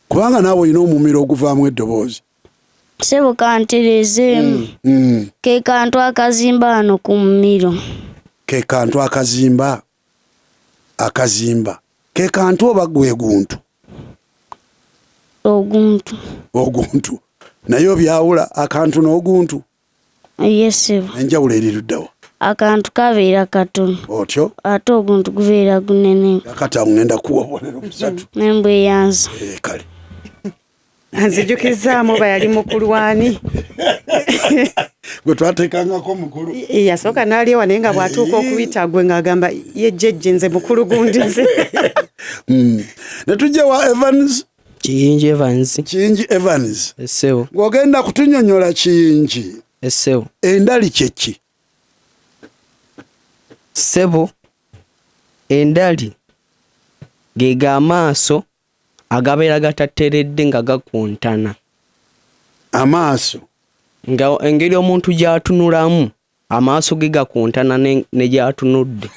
Kubanga naawe olina omumiro oguvaamu eddoboozi. Ssebo kantereezeemu. Ke kantu akazimba wano ku mumiro. Ke kantu akazimba? Akazimba. Ke kantu oba gwe guntu? Oguntu. Oguntu. Naye obyawula akantu n'oguntu? Yes, ssebo. Enjawulo eri ludda wa? Akantu kabeera katono. Otyo? Ate oguntu gubeera gunene. Kakati awo ngenda kuwa obubonero busatu. Nembweyanza. Kale. Anzijukizaamu oba yali mukulu w'ani? Gwe twateekangako mukulu. Yasooka n'alyewa naye nga bw'atuuka okuyita gwe ng'agamba ye jjejje nze mukulu gundi nze. Ne tujja wa Evans. Kiyingi Evans. Kiyingi Evans. Essebo. Ng'ogenda kutunnyonnyola Kiyingi. Essebo. Endali kye ki? Ssebo, endali ge g'amaaso agabeera gatateredde nga gakontana. Amaaso. Nga engeri omuntu gy'atunulamu amaaso ge gakontana ne gy'atunudde.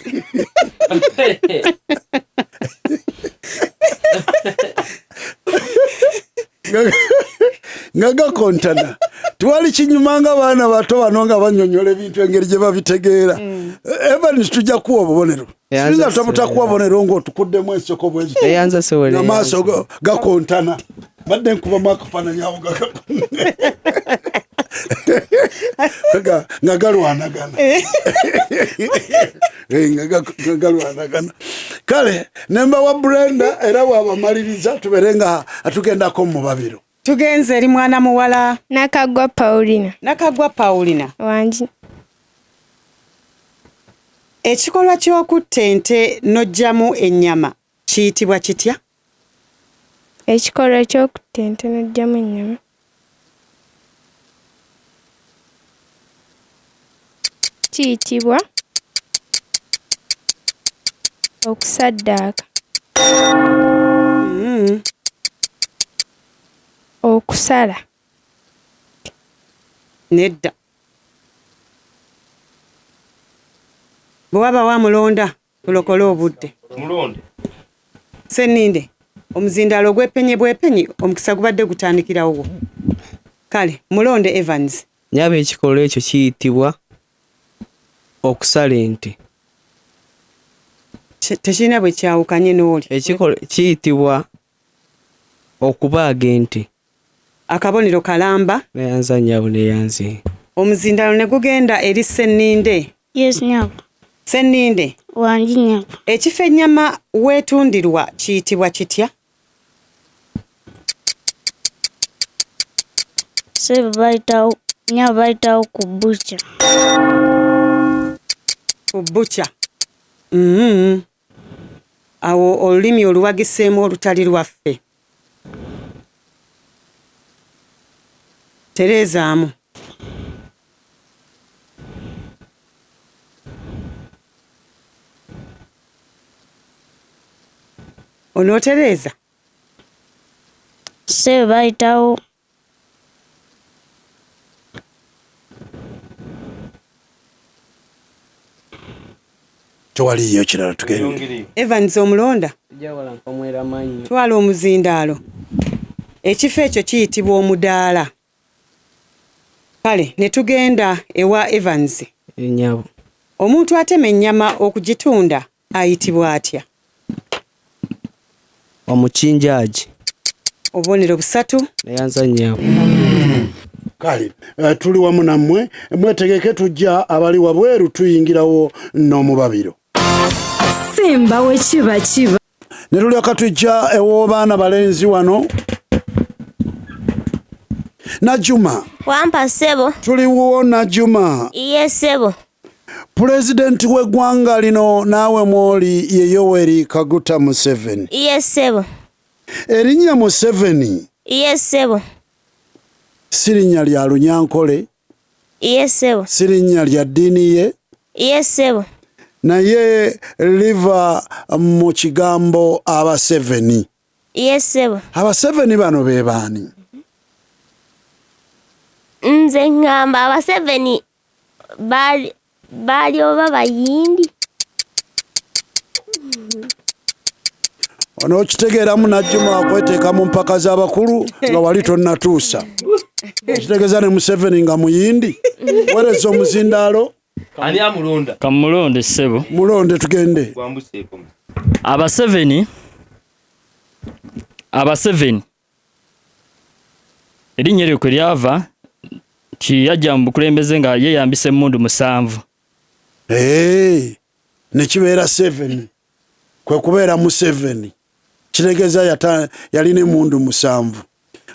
Nga gakontana. Twali kinyuma nga baana bato bano nga bannyonnyola ebintu engeri gye babitegeera. Evans tujja kuwa obubonero. Sinza tabutakuwa obubonero ng'otukuddemu ensoko bwezi. Eyanza sewere. Amaaso gakontana. Badde nkubamu akafaananyi awo nga galwanagana. Nga galwanagana. Kale nemba wa Brenda era bw'abamaliriza tubeere nga atugendako mu babiro. Tugenze eri mwana muwala. Nakaggwa Paulina. Nakaggwa Paulina. Wangi. Ekikolwa ky'okutta ente n'oggyamu ennyama kiyitibwa kitya? Ekikolwa ky'okutta ente n'oggyamu ennyama. Kiyitibwa Okusaddaaka. Okusala. Nedda. Bwe wabaawo amulonda tulokole obudde. Mulonde. Sseninde, omuzindaalo ogwepenye bwepenyi omukisa gubadde gutandikirawo wo. Kale mulonde Evans. Nnyabo ekikolwa ekyo kiyitibwa okusala ente. Tekirina bwe kyawukanye n'oli. Ekikolwa kiyitibwa okubaaga ente. Akabonero kalamba. Neyanza nnyabo neyanze. Omuzindaalo ne gugenda eri Sseninde. Yes nnyabo. Sseninde. Wangi nnyabo. Ekifo ennyama weetundirwa kiyitibwa kitya? Ssebo bayitawo nnyabo bayitawo ku bbuca. Ku bbuca. Awo olulimi oluwagiseemu olutali lwaffe. Tereezaamu. Onootereeza? Ssebo bayitawo Tewaliiyo kirala tugende. Evans omulonda? Twala omuzindaalo. Ekifo ekyo kiyitibwa omudaala. Kale ne tugenda ewa Evans. Nnyabo. Omuntu atema ennyama okugitunda ayitibwa atya? Omukinjaagi. Obubonero busatu. Neyanza nnyabo. Kale tuli wamu nammwe, mwetegeke tujja abali wabweru tuyingirawo n'omubabiro. Simba we kiba kiba. Ne tulyoka tujja ew'abaana balenzi wano. Najuma. Wampa ssebo. Tuliwo Najuma. Iye ssebo. Pulezidenti w'eggwanga lino naawe mw'oli ye Yoweri Kaguta Museveni. Iye ssebo. Erinnya Museveni. Iye ssebo. Si linnya lya Lunyankole. Iye ssebo. Si linnya lya ddiini ye. Iye ssebo. Naye liva mu kigambo Abaseveni. Iye ssebo. Abaseveni bano be baani? Nze ŋŋamba Abaseveni baali oba Bayindi. Onookitegeeramu Najjuma okweteeka mu mpaka z'abakulu nga wali tonnatuusa. Okitegeeza ne Museveni nga Muyindi. Weereza omuzindaalo. Ani amulonda? Kamulonde ssebo. Mulonde tugende. Abaseveni erinnya eryo kwe lyava nti yajja mu bukulembeze nga yeeyambisa emmundu 7. Ne kibeera 7. Kwe kubeera Museveni. Kitegeeza yalina emmundu 7.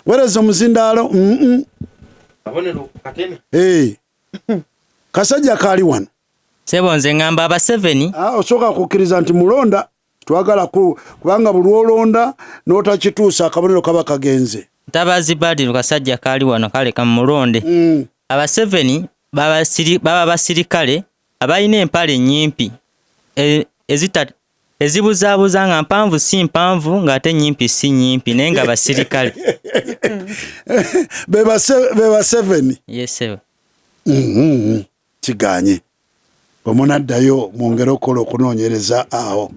Weereza omuzindaalo. Kabonero kateme. Kasajja kaali wano. Ssebo nze ŋŋamba Abaseveni. Osooka kukkiriza nti mulonda. Twagala kubanga buli lw'olonda n'otakituusa akabonero kaba kagenze. Ntabazi Badru kasajja kaali wano kale kamulonde. Abaseveni baba basirikale abalina empale ennyimpi ezibuzaabuza nga mpanvu si mpanvu ng'ate nnyimpi si nnyimpi naye nga basirikale. Be Baseveni. Yes ssebo. Kiganye. Bwe munaddayo mwongere okukola okunoonyereza awo.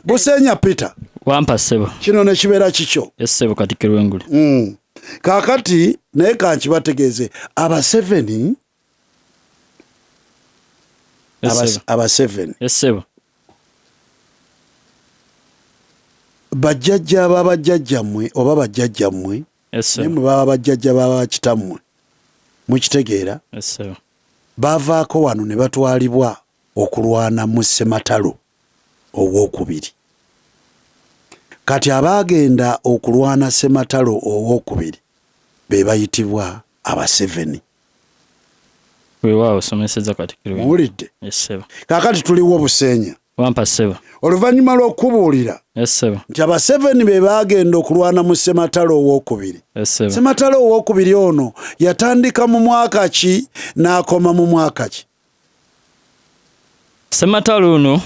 Busenya Peter. Wampa ssebo. Kino ne kibeera kikyo. Yes ssebo Katikkiro w'Engule. Kaakati naye kankibategeeze Abaseveni. Abaseveni. Yes ssebo. Bajjajja b'abajjajjammwe oba bajjajjammwe. Naye mwe baba bajjajja b'abakitammwe. Mukitegeera? Yes ssebo. Baavaako wano ne batwalibwa okulwana mu Ssematalo ow'okubiri. Kati abaagenda okulwana Ssematalo ow'okubiri be bayitibwa Abaseveni. Weewaawo osomesezza Katikkiro. Muwulidde? Yes ssebo. Kaakati tuliwo Buseenya. Wampa ssebo. Oluvannyuma lw'okubuulira Yes ssebo. nti Abaseveni be baagenda okulwana mu Ssematalo ow'okubiri. Yes ssebo. Ssematalo ow'okubiri ono yatandika mu mwaka ki n'akoma mu mwaka ki? Ssematalo ono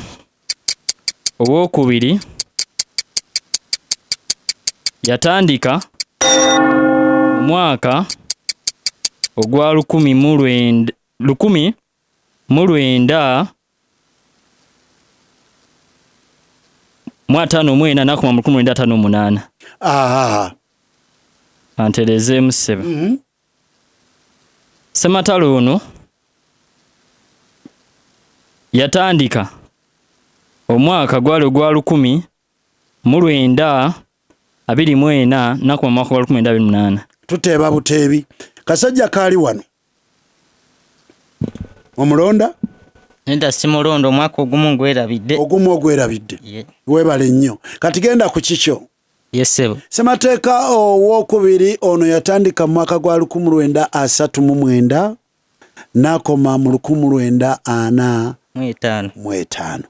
owokubiri yatandika mu mwaka ogwa 1954 n'akoma mu 1958. Anterezeemu ssebo. Ssematalo ono yatandika omwaka gwali ogwa 1924 n'akoma mu mwaka gwa 1928. Tuteeba buteebi. Kasajja kaali wano. Omulonda? Nedda simulondo, omwaka ogumu ngwerabidde. Ogumu ogwerabidde. Ye. Weebale nnyo. Kati genda ku kikyo. Ye ssebo. Ssemateeka owokubiri ono yatandika mu mwaka gwa 1939 n'akoma mu 1945. Mu etaano.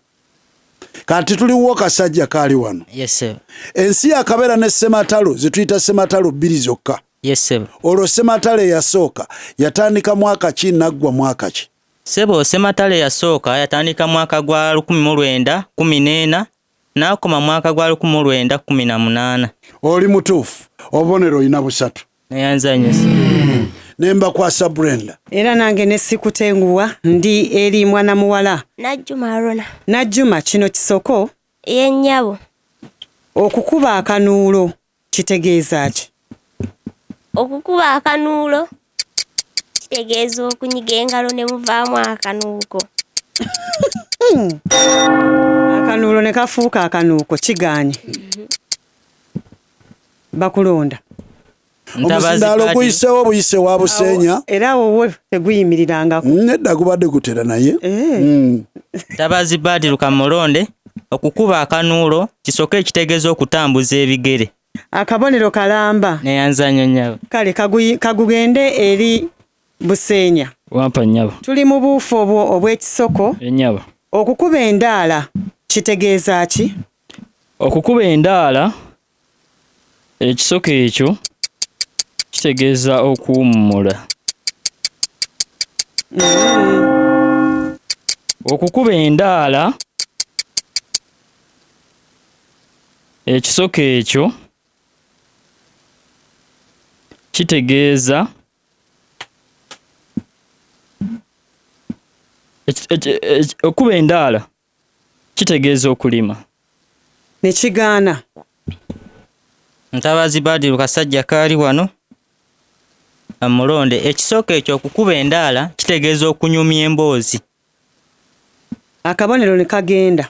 Kati tuliwo kasajja kaali wano. Ye ssebo. Ensi yakabeera ne ssematalo ze tuyita ssematalo bbiri zokka. Ye ssebo. Olwo ssematalo eyasooka yatandika mwaka ki naggwa mwaka ki? Ssebo, ssematalo eyasooka yatandika mwaka gwa 1914 n'akoma mwaka gwa 1918. Oli mutuufu, obubonero olina busatu. Neyanza nnyo ssebo. Ne mbakwasa Brenda. Era nange ne sikutenguwa, ndi eri mwana muwala. Najjuma Rona. Najjuma, kino kisoko? Ye nnyabo. Okukuba akanuulo kitegeeza ki? Okukuba akanuulo kitegeeza okunyiga engalo ne muvaamu akanuuko. Akanuulo ne kafuuka akanuuko, kigaanye. Bakulonda. Omuzindaalo guyiseewo buyise wa Buseenya. Era wowe teguyimirirangako. Nedda, gubadde gutera naye. Ntabazi Badiru Kamulonde, okukuba akanuulo kisoko ekitegeeza okutambuza ebigere. Akabonero kalamba. Neyanza nnyo nnyabo. Kale kagugende eri Buseenya. Wampa nnyabo. Tuli mu buufu obwo obw'ekisoko. Ennyabo. Okukuba endaala kitegeeza ki? Okukuba endaala ekisoko ekyo kitegeeza okuwummula. Okukuba endaala ekisoko ekyo kitegeeza okuba endaala kitegeeza okulima. Ne kigaana. Ntabazi Badiru kasajja kaali wano amulonde, ekisoko ekyo okukuba endaala kitegeeza okunyumya emboozi. Akabonero ne kagenda.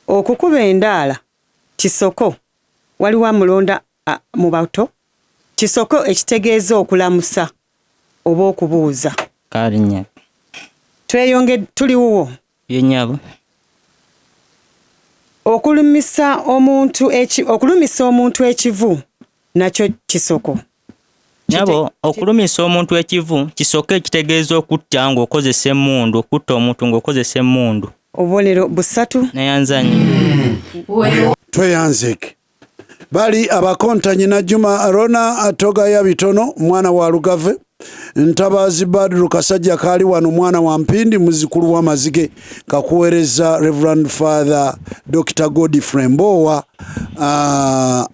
Okukuba endaala kisoko, waliwo amulonda mu bato, kisoko ekitegeeza okulamusa oba okubuuza. Kaali nnyabo. Tweyonge, tuli wuwo. Ye nnyabo. Okulumisa omuntu ekivu nakyo kisoko. Nnyabo, okulumisa omuntu ekivu kisoko ekitegeeza okutta ng'okozesa emmundu, okutta omuntu ng'okozesa emmundu. Obubonero busatu. Neyanza nnyo. Tweyanzeeke. Bali abakontanyi Najjuma Rona Atogaya bitono mwana wa Lugave, Ntabazi Badru kasajja kaali wano mwana wa Mpindi muzzukulu wa Mazige, kakuweereza Reverend Father Dr. Godfrey Mbowa,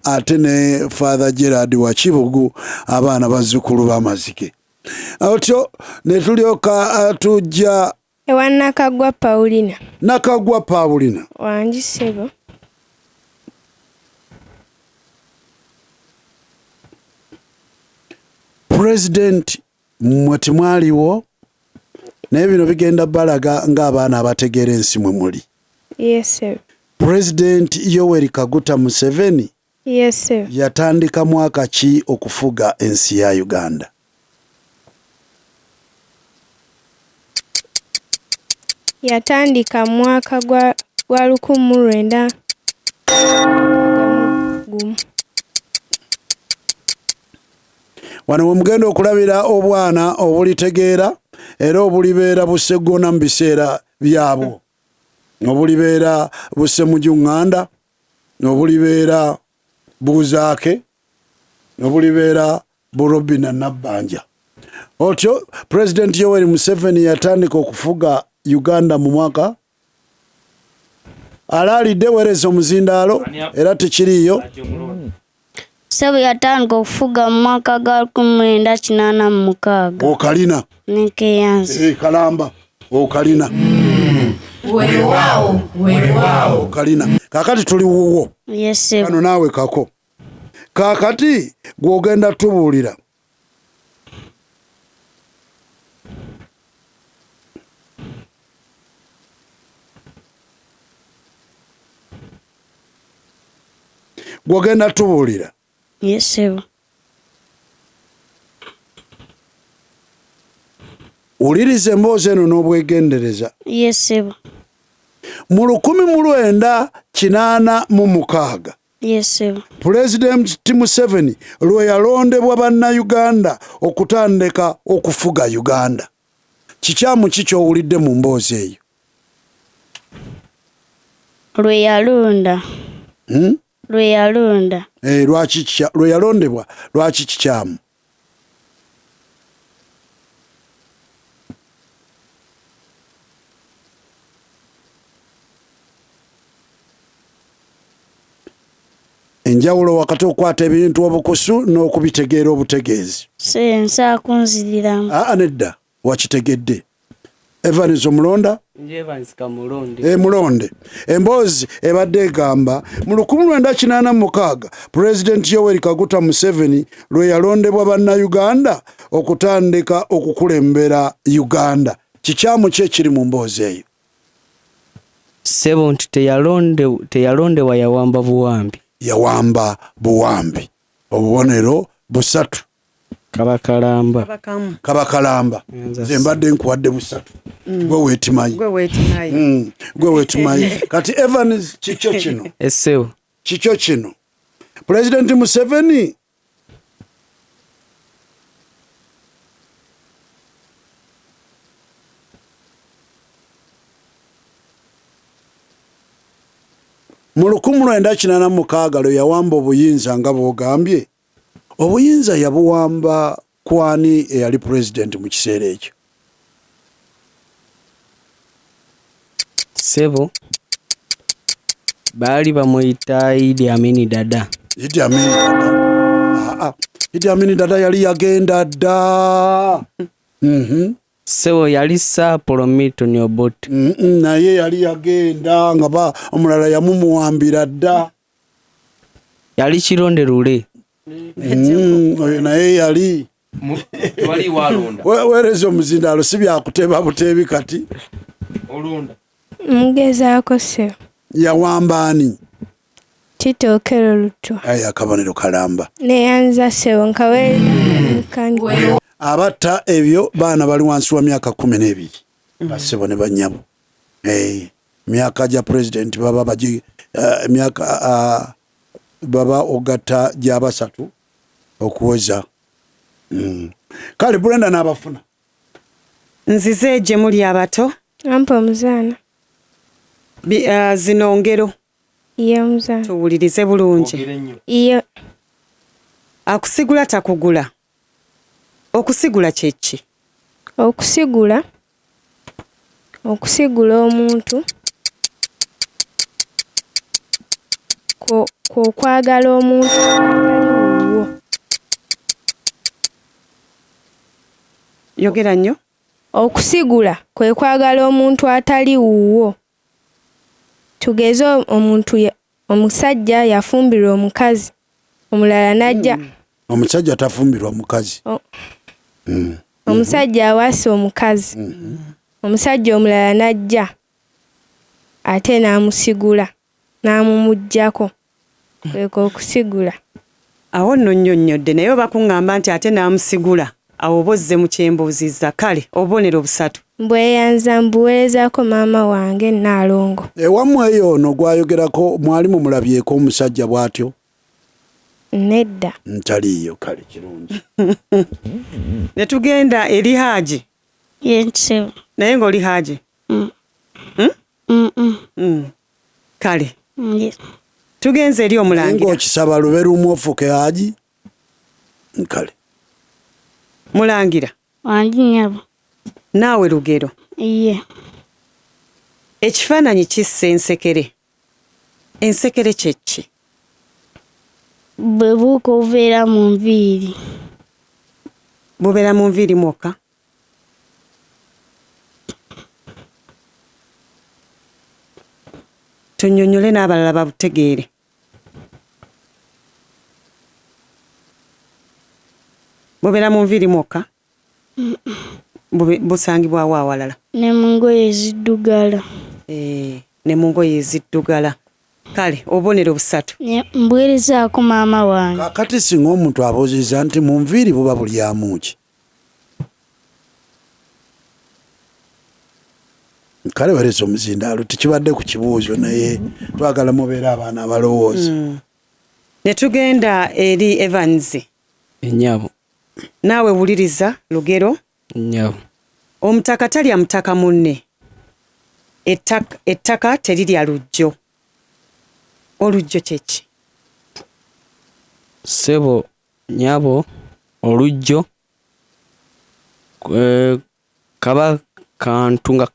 ate ne Father Gerard wa Kibugu, abaana bazzukulu b'Amazige. Otyo ne tulyoka tujja ewa Nakaggwa Paulina. Nakaggwa Paulina. Wangi ssebo. President mmwe temwaliwo, naye bino bigenda balaga ng'abaana abategeera ensi mwe muli. Yes sir. President Yoweri Kaguta Museveni Yes sir. yatandika mwaka ki okufuga ensi ya Uganda? Yatandika mu mwaka gwa 1961. Wano we mugenda okulabira obwana obulitegeera era obulibeera buseggona mu biseera byabwo, obulibeera busemujuŋŋanda, obulibeera buzaake, obulibeera burobina Nabbanja. Otyo President Yoweri Museveni yatandika okufuga Uganda mu mwaka alaalidde weereza omuzindaalo era tekiriiyo. Ssebo yatandika okufuga mu mwaka gwa 1986. Okalina. Nekeyanza. Eh, kalamba okalina. Weewaawo, weewaawo. Okalina. Kaakati tuli wuwo. Yes, ssebo. Kano naawe kako. Kaakati gw'ogenda tubuulira. Gw'ogenda tubuulira. Yes, ssebo. Wuliriza emboozi eno n'obwegendereza. Yes, ssebo. Mu 1986. Yes, ssebo. Pulezidenti Museveni lwe yalondebwa Bannayuganda okutandika okufuga Uganda. Kikyamu ki ky'owulidde mu mboozi eyo? Lwe yalonda. Lwe yalonda. Eh, lwaki lwe yalondebwa lwaki kikyamu? Enjawulo wakati okukwata ebintu obukusu n'okubitegeera obutegeezi. Nsa kunziriramu. Aa nedda wakitegedde. Evans omulonda? Nje Evans Kamulonde. E, mulonde. Emboozi ebadde egamba mu 1986 Pulezidenti Yoweri Kaguta Museveni lwe yalondebwa Bannayuganda okutandika okukulembera Uganda. Kikyamu ki ekiri mu mboozi eyo? Ssebo nti teyalondebwa yawamba buwambi. Yawamba buwambi. Obubonero busatu. Kaba kalamba. Kaba kalamba. Nze mbadde nkuwadde busatu. Gwe weetimayi. Gwe weetimayi. Gwe weetimayi. Kati Evans kikyo kino. Ssebo. Kikyo kino. Pulezidenti Museveni mu 1986 lwe yawamba obuyinza nga bw'ogambye, obuyinza yabuwamba kwani eyali pulezidenti mu kiseera ekyo? Ssebo, baali bamuyita Idi Amin Dada. Idi Amin Dada. Aa, Idi Amin Dada yali yagenda dda. Ssebo yali Sir Paul Milton Obote. Naye yali yagenda nga ba omulala yamumuwambira dda. Yali Kironde Lule. Oyo naye yali Wali walonda. Weereza omuzindaalo si byakuteba buteebi kati. Olonda. Mugezaako ssebo. Yawamba ani? Tito Okello Lutwa. Ayi akabonero kalamba. Neyanza ssebo nkaweereza. Abatta ebyo baana bali wansi wa myaka 12. Bassebo ne bannyabo. Myaka gya pulezidenti baba bagi emyaka baba ogatta gya basatu okuweza. Kale Brenda n'abafuna. Nzize gye muli abato. Ampa omuzaana. Zino ngero. Ye omuzaana. Tuwulirize bulungi. Ye. Akusigula takugula. Okusigula kye ki? Okusigula. Okusigula omuntu kw'okwagala omuntu atali wuwo. Yogera nnyo. Okusigula kwe kwagala omuntu atali wuwo. Tugeze omuntu omusajja yafumbirwa omukazi omulala n'ajja. Omusajja tafumbirwa mukazi. Omusajja awasa omukazi. Omusajja omulala n'ajja ate n'amusigula n'amumuggyako. Kweko okusigula. Awo nno nnyonnyodde naye oba kuŋŋamba nti ate n'amusigula awo oba ozze mu kyembuuzizza. Kale obubonero busatu. Mbweyanza mbuweerezaako maama wange Nnaalongo. Ewammwe eyo ono gw'ayogerako mwali mumulabyeko omusajja bw'atyo? Nedda. Ntaliiyo kale kirungi. Ne tugenda eri Haji. Ye ssebo. Naye ng'oli Haji? Kale. Tugenze eri omulangira. Ng'okisaba lube lumu ofuuke Haji? Kale. Mulangira. Wangi nnyabo. Naawe lugero. Iye. Ekifaananyi kissa ensekere. Ensekere kye ki? Bwe buwuka obubeera mu nviiri. Bubeera mu nviiri mwokka? Tunnyonnyole n'abalala babutegeere. Bubeera mu nviiri mwokka? Busangibwawo awalala? Ne mu ngoye eziddugala. Eh, ne mu ngoye eziddugala. Kale obubonero busatu. Mbuweerezaako maama wange. Kaakati singa omuntu abuuzizza nti mu nviiri buba bulyamu ki? Kale weereza omuzindaalo, tekibadde ku kibuuzo naye twagala mubeere abaana abalowooza. Ne tugenda eri Evans. Nnyabo. Naawe wuliriza lugero. Nnyabo. Omutaka talya mutaka munne. Ettaka terirya luggyo. Oluggyo kye ki? Ssebo nnyabo oluggyo eh, kaba kantu nga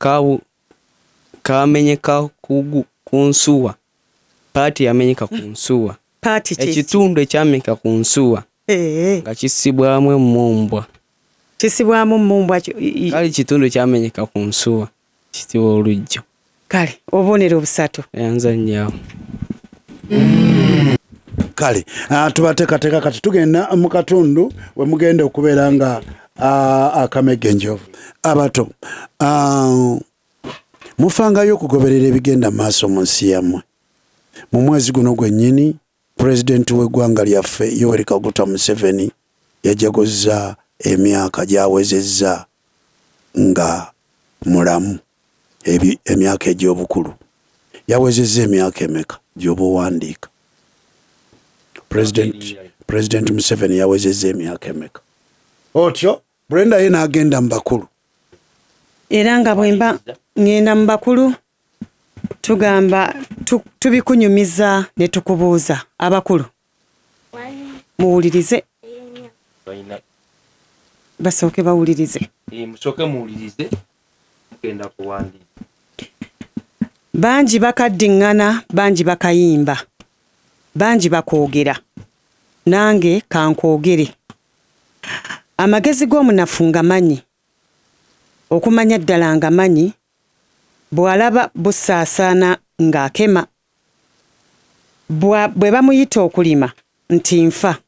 kamenyeka ku nsuwa. Paati yamenyeka ku nsuwa. Paati kye ki? Ekitundu ekyamenyeka ku nsuwa nga kissibwamu emmumbwa. Kissibwamu mmumbwa ki? Kale kitundu ekyamenyeka ku nsuwa kiyitibwa oluggyo. Kale obubonero busatu. Eyanza nnyabo. Kale tubateekateeka kati tugenda mu katundu we mugenda okubeera nga akamegga enjovu. Abato mufangayo okugoberera ebigenda mu maaso mu nsi yammwe. Mu mwezi guno gwennyini Pulezidenti w'eggwanga lyaffe Yoweri Kaguta Museveni yajaguzza emyaka gy'awezezza nga mulamu emyaka egy'obukulu. Yawezezza emyaka emeka gy'oba owandiika? Pulezidenti Museveni yawezezza emyaka emeka? Otyo Brenda ye n'agenda mu bakulu. Era nga bwemba ŋŋenda mu bakulu tugamba tubikunyumiza ne tukubuuza. Abakulu muwulirize, basooke bawulirize. Musooke muwulirize, mugenda kuwandiika. Bangi bakaddiŋŋana, bangi bakayimba, bangi bakoogera, nange kankwogere. Amagezi g'omunafu ngamanyi, okumanya ddala ngamanyi, bw'alaba busaasaana ng'akema. Bwe bamuyita okulima nti nfa,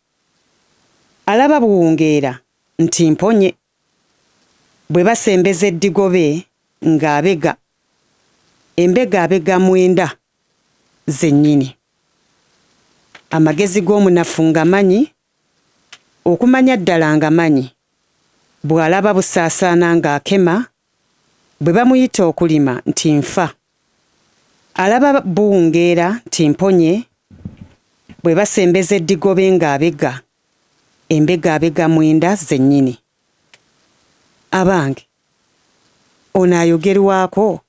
alaba buwungeera nti mponye. Bwe basembeza eddigobe ng'abega, embega abega mwenda zennyini. Amagezi g'omunafu ngamanyi, okumanya ddala ngamanyi, bw'alaba busaasaana ng'akema, bwe bamuyita okulima nti nfa, alaba buwungeera nti mponye, bwe basembeza eddigobe ng'abega, embega abega mwenda zennyini. Abange, ono ayogerwako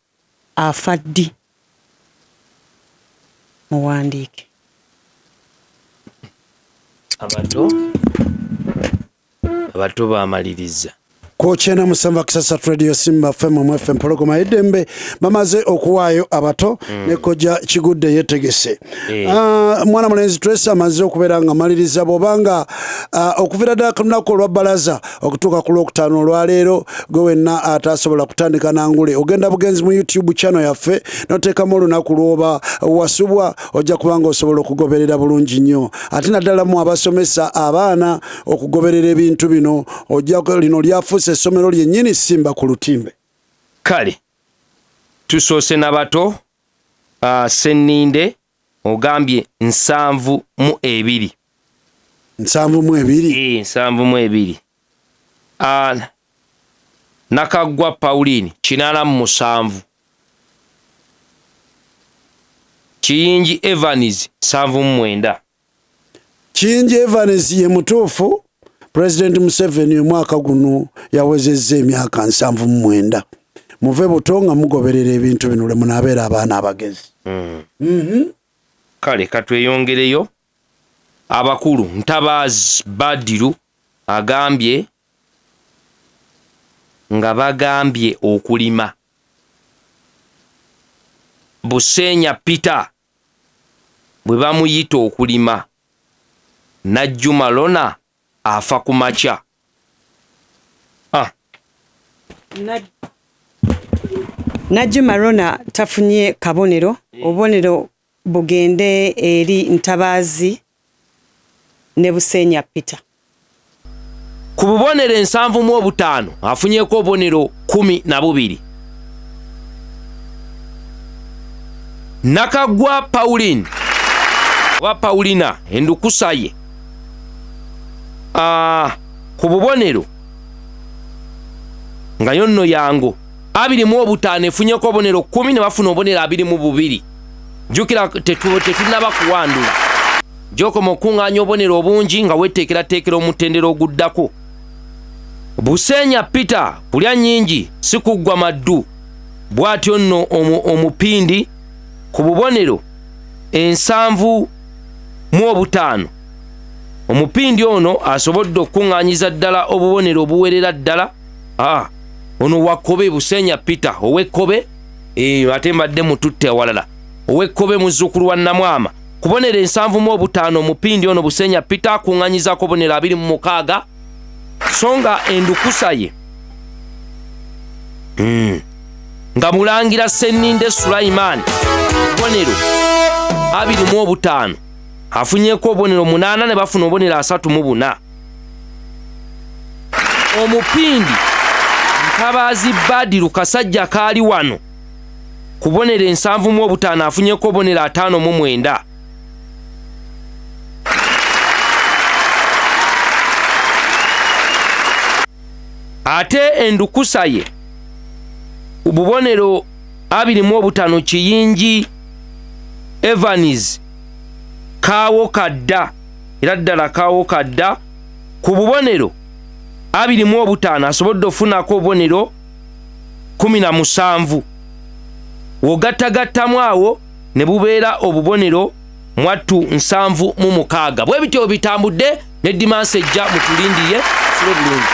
afa ddi? Muwandiike. Abato abato bamaliriza. Ku 97 Kisasa Radio Simba FM mu FM Mpologoma y'eddembe bamaze okuwaayo abato ne Kojja Kigudde yetegese. Mwana mulenzi Tracy amaze okubeera nga maliriza bw'obanga okuviira ddala ku lunaku olwa bbalaza okutuuka ku Lwokutaano olwaleero, gwe wenna ataasobola kutandika na ngule ogenda bugenzi mu YouTube channel yaffe n'oteekamu olunaku lw'oba wasubwa, ojja kuba nga osobola okugoberera bulungi nnyo, ate naddala mu abasomesa abaana okugoberera ebintu bino. Ojja lino lyafuuse essomero lyennyini Simba ku lutimbe. Kale tusoose na bato. Senninde ogambye 72. 72? 72. Nakaggwa Pauline 87. Kiyingi Evans 79. Kiyingi Evans ye mutuufu. President Museveni omwaka guno yawezezza emyaka 79. Muve buto nga mugoberera ebintu bino lwe munaabeera abaana abagezi. Kale katweyongereyo abakulu. Ntabaazi Badiru agambye nga bagambye okulima. Buseenya Peter bwe bamuyita okulima, Najjuma Lona afa ku makya. Ah. Najjuma Rona tafunye kabonero, obubonero bugende eri Ntabaazi ne Buseenya Peter. Ku bubonero 75 afunyeeko obubonero 12. Nakaggwa Pauline oba Paulina endukusa ye ku bubonero nga yo nno yango 25 efunyeko obubonero 10 ne bafuna obubonero 22. Jjukira tetunnaba kuwandula. Gy'okoma okuŋŋaanya obubonero obungi nga weeteekerateekera omutendera oguddako. Buseenya Peter kulya nnyingi si kuggwa maddu. Bw'atyo nno omupindi ku bubonero 75. Omupindi ono asobodde okuŋŋaanyiza ddala obubonero obuwerera ddala. Ono wa Kkobe, Buseenya Peter ow'Ekkobe, ate mbadde mututte awalala. Ow'Ekkobe muzzukulu wa Namwama. Ku bubonero 75 omupindi ono Buseenya Peter akuŋŋaanyizaako obubonero 26, so nga endukusa ye nga Mulangira Sseninde Sulaiman bubonero 25 afunyeeko obubonero 8 ne bafuna obubonero 34. Omupindi Ntabaazi Badiru kasajja kaali wano ku bubonero 75 afunyeeko obubonero 59. Ate endukusa ye ku bubonero 25 Kiyingi Evans Kaawo Kadda, era ddala Kaawo Kadda ku bubonero 25 asobodde okufunako obubonero 17. W'ogattagattamu awo ne bubeera obubonero mwattu 76. Bwe bityo bitambudde ne dimansi ejja mutulindiye sule bulungi.